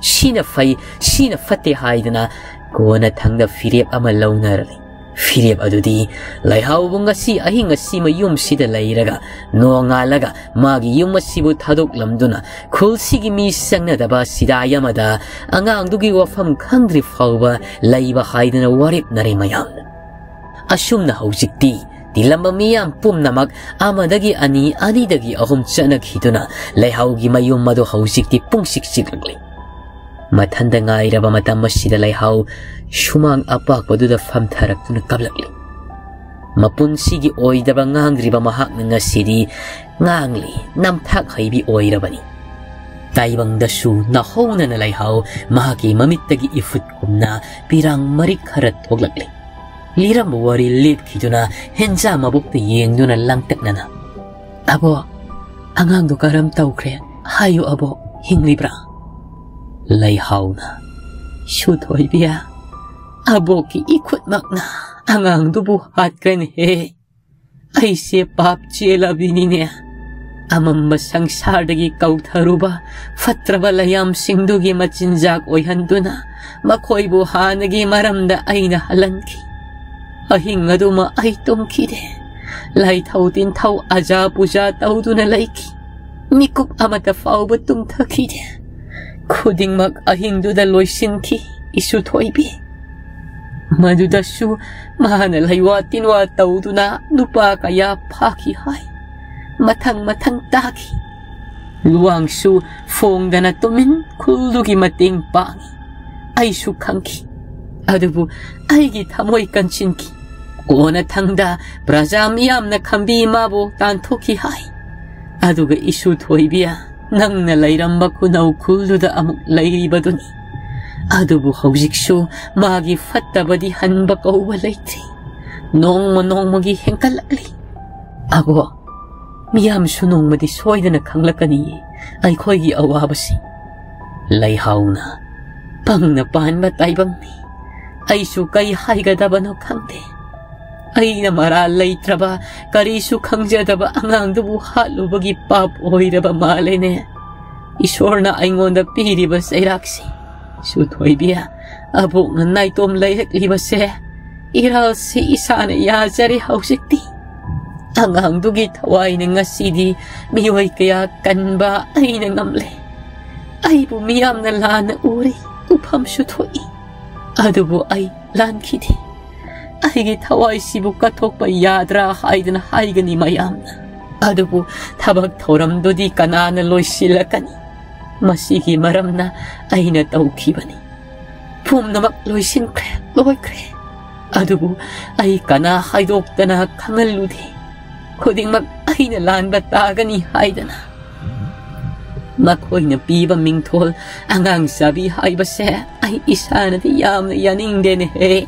ꯁꯤꯅ ꯐꯩ, ꯁꯤꯅ ꯐꯠꯇꯦ ꯍꯥꯏꯗꯅ ꯀꯣꯟꯅꯊꯪꯗ ꯐꯤꯔꯦꯞ ꯑꯃ ꯂꯧꯅꯔꯛꯂꯤ꯫ ꯐꯤꯔꯦꯞ ꯑꯗꯨꯗꯤ ꯂꯩꯍꯥꯎꯕꯨ ꯉꯁꯤ ꯑꯍꯤꯡ ꯑꯁꯤ ꯃꯌꯨꯝꯁꯤꯗ ꯂꯩꯔꯒ ꯅꯣꯡꯉꯥꯜꯂꯒ ꯃꯥꯒꯤ ꯌꯨꯝ ꯑꯁꯤꯕꯨ ꯊꯥꯗꯣꯛꯂꯝꯗꯨꯅ ꯈꯨꯜꯁꯤꯒꯤ ꯃꯤ ꯆꯪꯅꯗꯕ ꯁꯤꯗꯥꯏ ꯑꯃꯗ ꯑꯉꯥꯡꯗꯨꯒꯤ ꯋꯥꯐꯝ ꯈꯪꯗ꯭ꯔꯤ ꯐꯥꯎꯕ ꯂꯩꯕ ꯍꯥꯏꯗꯅ ꯋꯥꯔꯦꯞꯅꯔꯦ ꯃꯌꯥꯝꯅ꯫ ꯑꯁꯨꯝꯅ ꯍꯧꯖꯤꯛꯇꯤ ꯇꯤꯜꯂꯝꯕ ꯃꯤꯌꯥꯝ ꯄꯨꯝꯅꯃꯛ ꯑꯃꯗꯒꯤ ꯑꯅꯤ, ꯑꯅꯤꯗꯒꯤ ꯑꯍꯨꯝ ꯆꯠꯅꯈꯤꯗꯨꯅ ꯂꯩꯍꯥꯎꯒꯤ ꯃꯌꯨꯝ ꯑꯗꯨ ꯍꯧꯖꯤꯛꯇꯤ ꯄꯨꯡꯆꯤꯛ ꯆꯤꯛꯂꯛꯂꯤ꯫ ꯃꯊꯟꯗ ꯉꯥꯏꯔꯕ ꯃꯇꯝ ꯑꯁꯤꯗ ꯂꯩꯍꯥꯎ ꯁꯨꯃꯥꯡ ꯑꯄꯥꯛꯄꯗꯨꯗ ꯐꯝꯊꯔꯛꯇꯨꯅ ꯀꯞꯂꯛꯂꯤ꯫ ꯃꯄꯨꯟꯁꯤꯒꯤ ꯑꯣꯏꯗꯕ ꯉꯥꯡꯗ꯭ꯔꯤꯕ ꯃꯍꯥꯛꯅ ꯉꯁꯤꯗꯤ ꯉꯥꯡꯂꯤ, ꯅꯝꯊꯥꯛ ꯍꯩꯕꯤ ꯑꯣꯏꯔꯕꯅꯤ꯫ ꯇꯥꯏꯕꯪꯗꯁꯨ ꯅꯥꯍꯧꯅꯅ ꯂꯩꯍꯥꯎ ꯃꯍꯥꯛꯀꯤ ꯃꯃꯤꯠꯇꯒꯤ ꯏꯐꯨꯠꯀꯨꯝꯅ ꯄꯤꯔꯥꯡ ꯃꯔꯤꯛ ꯈꯔ ꯊꯣꯛꯂꯛꯂꯤ꯫ ꯂꯤꯔꯝꯕ ꯋꯥꯔꯤ ꯂꯦꯞꯈꯤꯗꯨꯅ ꯍꯦꯟꯖꯥ ꯃꯕꯨꯛꯇ ꯌꯦꯡꯗꯨꯅ ꯂꯥꯡꯇꯛꯅꯅ, "ꯑꯕꯣ, ꯑꯉꯥꯡꯗꯣ ꯀꯔꯝ ꯇꯧꯈ꯭ꯔꯦ? ꯍꯥꯏꯌꯨ ꯑꯕꯣ, ꯍꯤꯡꯂꯤꯕ꯭ꯔꯥ?" ꯂꯩꯍꯥꯎꯅ, "ꯁꯨꯊꯣꯏꯕꯤ, ꯑꯕꯣꯛꯀꯤ ꯏꯈꯨꯠꯃꯛꯅ ꯑꯉꯥꯡꯗꯨꯕꯨ ꯍꯥꯠꯈ꯭ꯔꯦꯅꯦꯍꯦ꯫ ꯑꯩꯁꯦ ꯄꯥꯞ ꯆꯦꯜꯂꯕꯤꯅꯤꯅꯦ꯫ ꯑꯃꯝꯕ ꯁꯪꯁꯥꯔꯗꯒꯤ ꯀꯧꯊꯔꯨꯕ ꯐꯠꯇ꯭ꯔꯕ ꯂꯩꯌꯥꯝꯁꯤꯡꯗꯨꯒꯤ ꯃꯆꯤꯟꯖꯥꯛ ꯑꯣꯏꯍꯟꯗꯨꯅ ꯃꯈꯣꯏꯕꯨ ꯍꯥꯟꯅꯒꯤ ꯃꯔꯝꯗ ꯑꯩꯅ ꯍꯜꯍꯟꯈꯤ꯫ ꯑꯍꯤꯡ ꯑꯗꯨꯃ ꯑꯩ ꯇꯨꯝꯈꯤꯗꯦ꯫ ꯂꯥꯏꯊꯧ ꯇꯤꯟꯊꯧ ꯑꯖꯥ ꯄꯨꯖꯥ ꯇꯧꯗꯨꯅ ꯂꯩꯈꯤ꯫ ꯃꯤꯀꯨꯞ ꯑꯃꯠꯇ ꯐꯥꯎꯕ ꯇꯨꯝꯊꯈꯤꯗꯦ꯫ ꯈꯨꯗꯤꯡꯃꯛ ꯑꯍꯤꯡꯗꯨꯗ ꯂꯣꯏꯁꯤꯟꯈꯤ꯫ ꯏꯁꯨ ꯊꯣꯏꯕꯤ꯫ ꯃꯗꯨꯗꯁꯨ ꯃꯥꯅ ꯂꯩꯋꯥ ꯇꯤꯟꯋꯥ ꯇꯧꯗꯨꯅ ꯅꯨꯄꯥ ꯀꯌꯥ ꯐꯥꯈꯤ ꯍꯥꯏ꯫ ꯃꯊꯪ ꯃꯊꯪ ꯇꯥꯈꯤ꯫ ꯂꯨꯋꯥꯡꯁꯨ ꯐꯣꯡꯗꯅ ꯇꯨꯃꯤꯟ ꯈꯨꯜꯗꯨꯒꯤ ꯃꯇꯦꯡ ꯄꯥꯡꯉꯤ꯫ ꯑꯩꯁꯨ ꯈꯪꯈꯤ꯫ ꯑꯗꯨꯕꯨ ꯑꯩꯒꯤ ꯊꯃꯣꯏ ꯀꯟꯁꯤꯟꯈꯤ꯫ ꯀꯣꯟꯅ ꯊꯪꯗ ꯄ꯭ꯔꯖꯥ ꯃꯤꯌꯥꯝꯅ ꯈꯝꯕꯤ ꯃꯥꯕꯨ ꯇꯥꯟꯊꯣꯛꯈꯤ ꯍꯥꯏ꯫ ꯑꯗꯨꯒ ꯏꯁꯨ ꯊꯣꯏꯕꯤꯌꯥ, ꯅꯪꯅ ꯂꯩꯔꯝꯕ ꯈꯨꯅꯧ ꯈꯨꯜꯗꯨꯗ ꯑꯃꯨꯛ ꯂꯩꯔꯤꯕꯗꯨꯅꯤ꯫ ꯑꯗꯨꯕꯨ ꯍꯧꯖꯤꯛꯁꯨ ꯃꯥꯒꯤ ꯐꯠꯇꯕꯗꯤ ꯍꯟꯕ ꯀꯧꯕ ꯂꯩꯇ꯭ꯔꯤ꯫ ꯅꯣꯡꯃ ꯅꯣꯡꯃꯒꯤ ꯍꯦꯟꯀꯠꯂꯛꯂꯤ꯫ ꯑꯒꯣ, ꯃꯤꯌꯥꯝꯁꯨ ꯅꯣꯡꯃꯗꯤ ꯁꯣꯏꯗꯅ ꯈꯪꯂꯛꯀꯅꯤꯌꯦ ꯑꯩꯈꯣꯏꯒꯤ ꯑꯋꯥꯕꯁꯤ꯫ ꯂꯩꯍꯥꯎꯅ ꯄꯪꯅ ꯄꯥꯟꯕ ꯇꯥꯏꯕꯪꯅꯤ꯫ ꯑꯩꯁꯨ ꯀꯩ ꯍꯥꯏꯒꯗꯕꯅꯣ ꯈꯪꯗꯦ꯫ ꯑꯩꯅ ꯃꯔꯥꯜ ꯂꯩꯇ꯭ꯔꯕ, ꯀꯔꯤꯁꯨ ꯈꯪꯖꯗꯕ ꯑꯉꯥꯡꯗꯨꯕꯨ ꯍꯥꯠꯂꯨꯕꯒꯤ ꯄꯥꯞ ꯑꯣꯏꯔꯕ ꯃꯥꯜꯂꯦꯅꯦ꯫ ꯏꯁꯣꯔꯅ ꯑꯩꯉꯣꯟꯗ ꯄꯤꯔꯤꯕ ꯆꯩꯔꯥꯛꯁꯤ꯫ ꯁꯨꯊꯣꯏꯕꯤ, ꯑꯕꯣꯛꯅ ꯅꯥꯏꯇꯣꯝ ꯂꯩꯔꯛꯂꯤꯕꯁꯦ ꯏꯔꯥꯜꯁꯤ ꯏꯁꯥꯅ ꯌꯥꯖꯔꯦ ꯍꯧꯖꯤꯛꯇꯤ꯫ ꯑꯉꯥꯡꯗꯨꯒꯤ ꯊꯋꯥꯏꯅ ꯉꯁꯤꯗꯤ ꯃꯤꯑꯣꯏ ꯀꯌꯥ ꯀꯟꯕ ꯑꯩꯅ ꯉꯝꯂꯦ꯫ ꯑꯩꯕꯨ ꯃꯤꯌꯥꯝꯅ ꯂꯥꯟꯅ ꯎꯔꯤ, ꯎꯐꯝꯁꯨ ꯊꯣꯛꯏ꯫ ꯑꯗꯨꯕꯨ ꯑꯩ ꯂꯥꯟꯈꯤꯗꯦ꯫ ꯑꯩꯒꯤ ꯊꯋꯥꯏꯁꯤꯕꯨ ꯀꯠꯊꯣꯛꯄ ꯌꯥꯗ꯭ꯔꯥ ꯍꯥꯏꯗꯅ ꯍꯥꯏꯒꯅꯤ ꯃꯌꯥꯝꯅ꯫ ꯑꯗꯨꯕꯨ ꯊꯕꯛ ꯊꯧꯔꯝꯗꯨꯗꯤ ꯀꯅꯥꯅ ꯂꯣꯏꯁꯤꯜꯂꯛꯀꯅꯤ? ꯃꯁꯤꯒꯤ ꯃꯔꯝꯅ ꯑꯩꯅ ꯇꯧꯈꯤꯕꯅꯤ꯫ ꯄꯨꯝꯅꯃꯛ ꯂꯣꯏꯁꯤꯟꯈ꯭ꯔꯦ, ꯂꯣꯏꯈ꯭ꯔꯦ꯫ ꯑꯗꯨꯕꯨ ꯑꯩ ꯀꯅꯥ ꯍꯥꯏꯗꯣꯛꯇꯅ ꯈꯪꯍꯜꯂꯨꯗꯦ꯫ ꯈꯨꯗꯤꯡꯃꯛ ꯑꯩꯅ ꯂꯥꯟꯕ ꯇꯥꯒꯅꯤ ꯍꯥꯏꯗꯅ꯫ ꯃꯈꯣꯏꯅ ꯄꯤꯕ ꯃꯤꯡꯊꯣꯜ ꯑꯉꯥꯡ ꯆꯥꯕꯤ ꯍꯥꯏꯕꯁꯦ ꯑꯩ ꯏꯁꯥꯅꯗꯤ ꯌꯥꯝꯅ ꯌꯥꯅꯤꯡꯗꯦꯅꯦꯍꯦ꯫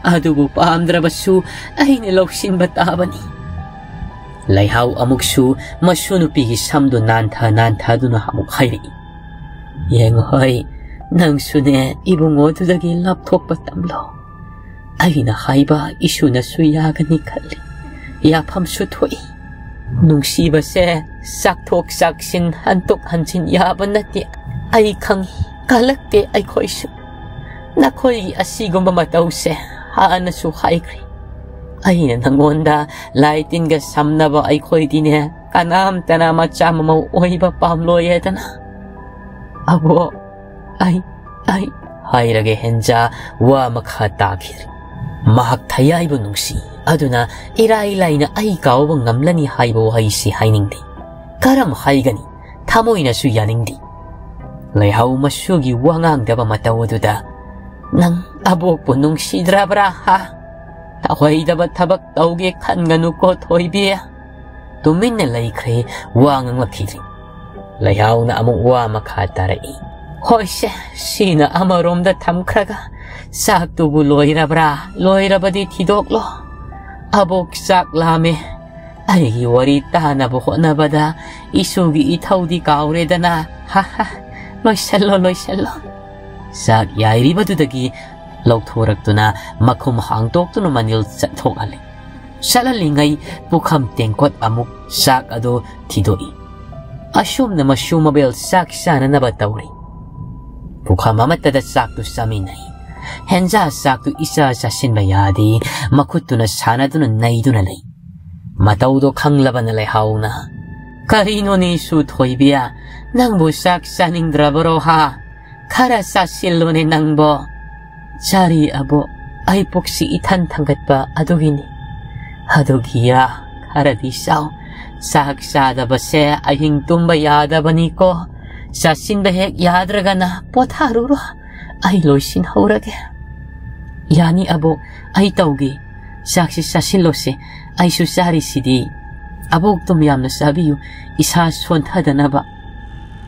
ꯑꯗꯨꯕꯨ ꯄꯥꯝꯗ꯭ꯔꯕꯁꯨ ꯑꯩꯅ ꯂꯧꯁꯤꯟꯕ ꯇꯥꯕꯅꯤ꯫ ꯂꯩꯍꯥꯎ ꯑꯃꯨꯛꯁꯨ ꯃꯁꯨ ꯅꯨꯄꯤꯒꯤ ꯁꯝꯗꯨ ꯅꯥꯟꯊ ꯅꯥꯟꯊꯗꯨꯅ ꯑꯃꯨꯛ ꯍꯥꯏꯔꯛꯏ, "ꯌꯦꯡꯉꯨ ꯍꯣꯏ, ꯅꯪꯁꯨꯅꯦ ꯏꯕꯨꯡꯉꯣꯗꯨꯗꯒꯤ ꯂꯥꯞꯊꯣꯛꯄ ꯇꯝꯂꯣ꯫ ꯑꯩꯅ ꯍꯥꯏꯕ ꯏꯁꯨꯅꯁꯨ ꯌꯥꯒꯅꯤ ꯈꯜꯂꯤ꯫ ꯌꯥꯐꯝꯁꯨ ꯊꯣꯛꯏ꯫ ꯅꯨꯡꯁꯤꯕꯁꯦ ꯆꯥꯛꯊꯣꯛ ꯆꯥꯛꯁꯤꯟ, ꯍꯟꯇꯣꯛ ꯍꯟꯖꯤꯟ ꯌꯥꯕ ꯅꯠꯇꯦ꯫ ꯑꯩ ꯈꯪꯏ, ꯀꯜꯂꯛꯇꯦ ꯑꯩꯈꯣꯏꯁꯨ꯫ ꯅꯈꯣꯏꯒꯤ ꯑꯁꯤꯒꯨꯝꯕ ꯃꯇꯧꯁꯦ ꯍꯥꯟꯅꯁꯨ ꯍꯥꯏꯈ꯭ꯔꯦ꯫ ꯑꯩꯅ ꯅꯪꯉꯣꯟꯗ ꯂꯥꯏ ꯇꯤꯟꯒ ꯁꯝꯅꯕ ꯑꯩꯈꯣꯏꯗꯤꯅꯦ ꯀꯅꯥꯝꯇꯅ ꯃꯆꯥ ꯃꯃꯧ ꯑꯣꯏꯕ ꯄꯥꯝꯂꯣꯏ ꯍꯥꯏꯗꯅ꯫ ꯑꯕꯣ, ꯑꯩ, ꯑꯩ ꯍꯥꯏꯔꯒ ꯍꯦꯟꯖꯥ ꯋꯥ ꯃꯈꯥ ꯇꯥꯈꯤꯗ꯭ꯔꯦ꯫ ꯃꯍꯥꯛ ꯊꯌꯥꯏꯕꯨ ꯅꯨꯡꯁꯤ, ꯑꯗꯨꯅ ꯏꯔꯥꯏ ꯂꯥꯏꯅ ꯑꯩ ꯀꯥꯎꯕ ꯉꯝꯂꯅꯤ ꯍꯥꯏꯕ ꯋꯥꯍꯩꯁꯤ ꯍꯥꯏꯅꯤꯡꯗꯦ꯫ ꯀꯔꯝ ꯍꯥꯏꯒꯅꯤ? ꯊꯃꯣꯏꯅꯁꯨ ꯌꯥꯅꯤꯡꯗꯦ꯫ ꯂꯩꯍꯥꯎ ꯃꯁꯨꯒꯤ ꯋꯥ ꯉꯥꯡꯗꯕ ꯃꯇꯧ ꯑꯗꯨꯗ, "ꯅꯪ ꯑꯕꯣꯛꯄꯨ ꯅꯨꯡꯁꯤꯗ꯭ꯔꯕ꯭ꯔꯥ, ꯍꯥ? ꯊꯋꯥꯏꯗꯕ ꯊꯕꯛ ꯇꯧꯒꯦ ꯈꯟꯒꯅꯨꯀꯣ, ꯊꯣꯏꯕꯤ"꯫ ꯇꯨꯃꯤꯟꯅ ꯂꯩꯈ꯭ꯔꯦ, ꯋꯥ ꯉꯥꯡꯂꯛꯈꯤꯗ꯭ꯔꯦ꯫ ꯂꯩꯍꯥꯎꯅ ꯑꯃꯨꯛ ꯋꯥ ꯃꯈꯥ ꯇꯥꯔꯛꯏ, "ꯍꯣꯏꯁꯦ, ꯁꯤꯅ ꯑꯃꯔꯣꯝꯗ ꯊꯝꯈ꯭ꯔꯒ, ꯆꯥꯛꯇꯨꯕꯨ ꯂꯣꯏꯔꯕ꯭ꯔꯥ? ꯂꯣꯏꯔꯕꯗꯤ ꯊꯤꯗꯣꯛꯂꯣ꯫ ꯑꯕꯣꯛ, ꯆꯥꯛ ꯂꯥꯝꯃꯦ꯫ ꯑꯩꯒꯤ ꯋꯥꯔꯤ ꯇꯥꯅꯕ ꯍꯣꯠꯅꯕꯗ ꯏꯁꯨꯒꯤ ꯏꯊꯧꯗꯤ ꯀꯥꯎꯔꯦꯗꯅ꯫ ꯍꯥ ꯍꯥ, ꯂꯣꯏꯁꯜꯂꯣ, ꯂꯣꯏꯁꯜꯂꯣ"꯫ ꯆꯥꯛ ꯌꯥꯏꯔꯤꯕꯗꯨꯗꯒꯤ ꯂꯧꯊꯣꯔꯛꯇꯨꯅ ꯃꯈꯨꯝ ꯍꯥꯡꯗꯣꯛꯇꯨꯅ ꯃꯅꯤꯜ ꯆꯠꯊꯣꯛꯍꯜꯂꯤ꯫ ꯆꯠꯍꯜꯂꯤꯉꯩ ꯄꯨꯈꯝ ꯇꯦꯡꯀꯣꯠ ꯑꯃꯨꯛ ꯆꯥꯛ ꯑꯗꯨ ꯊꯤꯗꯣꯛꯏ꯫ ꯑꯁꯨꯝꯅ ꯃꯁꯨ ꯃꯕꯦꯜ ꯆꯥꯛ ꯆꯥꯅꯅꯕ ꯇꯧꯔꯤ꯫ ꯄꯨꯈꯝ ꯑꯃꯠꯇꯗ ꯆꯥꯛꯇꯨ ꯆꯥꯃꯤꯟꯅꯩ꯫ ꯍꯦꯟꯖꯥ ꯆꯥꯛꯇꯨ ꯏꯆꯥ ꯆꯥꯁꯤꯟꯕ ꯌꯥꯗꯦ, ꯃꯈꯨꯠꯇꯨꯅ ꯁꯥꯟꯅꯗꯨꯅ ꯅꯩꯗꯨꯅ ꯂꯩ꯫ ꯃꯇꯧꯗꯣ ꯈꯪꯂꯕꯅ ꯂꯩꯍꯥꯎꯅ, "ꯀꯔꯤꯅꯣꯅꯦ ꯏꯁꯨ ꯊꯣꯏꯕꯤ, ꯅꯪꯕꯨ ꯆꯥꯛ ꯆꯥꯅꯤꯡꯗ꯭ꯔꯕꯔꯣ, ꯍꯥ? ꯈꯔ ꯆꯥꯁꯤꯜꯂꯨꯅꯦ ꯅꯪꯕꯣ"꯫ "ꯆꯥꯔꯤ ꯑꯕꯣꯛ, ꯑꯩ ꯄꯨꯛꯁꯤ ꯏꯊꯟ ꯊꯟꯒꯠꯄ ꯑꯗꯨꯒꯤꯅꯤ"꯫ "ꯑꯗꯨꯒꯤꯔꯥ? ꯈꯔꯗꯤ ꯆꯥꯎ꯫ ꯆꯥꯛ ꯆꯥꯗꯕꯁꯦ ꯑꯍꯤꯡ ꯇꯨꯝꯕ ꯌꯥꯗꯕꯅꯤꯀꯣ꯫ ꯆꯥꯁꯤꯟꯕ ꯍꯦꯛ ꯌꯥꯗ꯭ꯔꯒꯅ ꯄꯣꯊꯥꯔꯨꯔꯣ꯫ ꯑꯩ ꯂꯣꯏꯁꯤꯟꯍꯧꯔꯒꯦ"꯫ "ꯌꯥꯅꯤ ꯑꯕꯣꯛ, ꯑꯩ ꯇꯧꯒꯦ꯫ ꯆꯥꯛꯁꯤ ꯆꯥꯁꯤꯜꯂꯣꯁꯦ, ꯑꯩꯁꯨ ꯆꯥꯔꯤꯁꯤꯗꯤ"꯫ "ꯑꯕꯣꯛ ꯇꯨꯝ ꯌꯥꯝꯅ ꯆꯥꯕꯤꯌꯨ, ꯏꯁꯥ ꯁꯣꯟꯊꯗꯅꯕ"꯫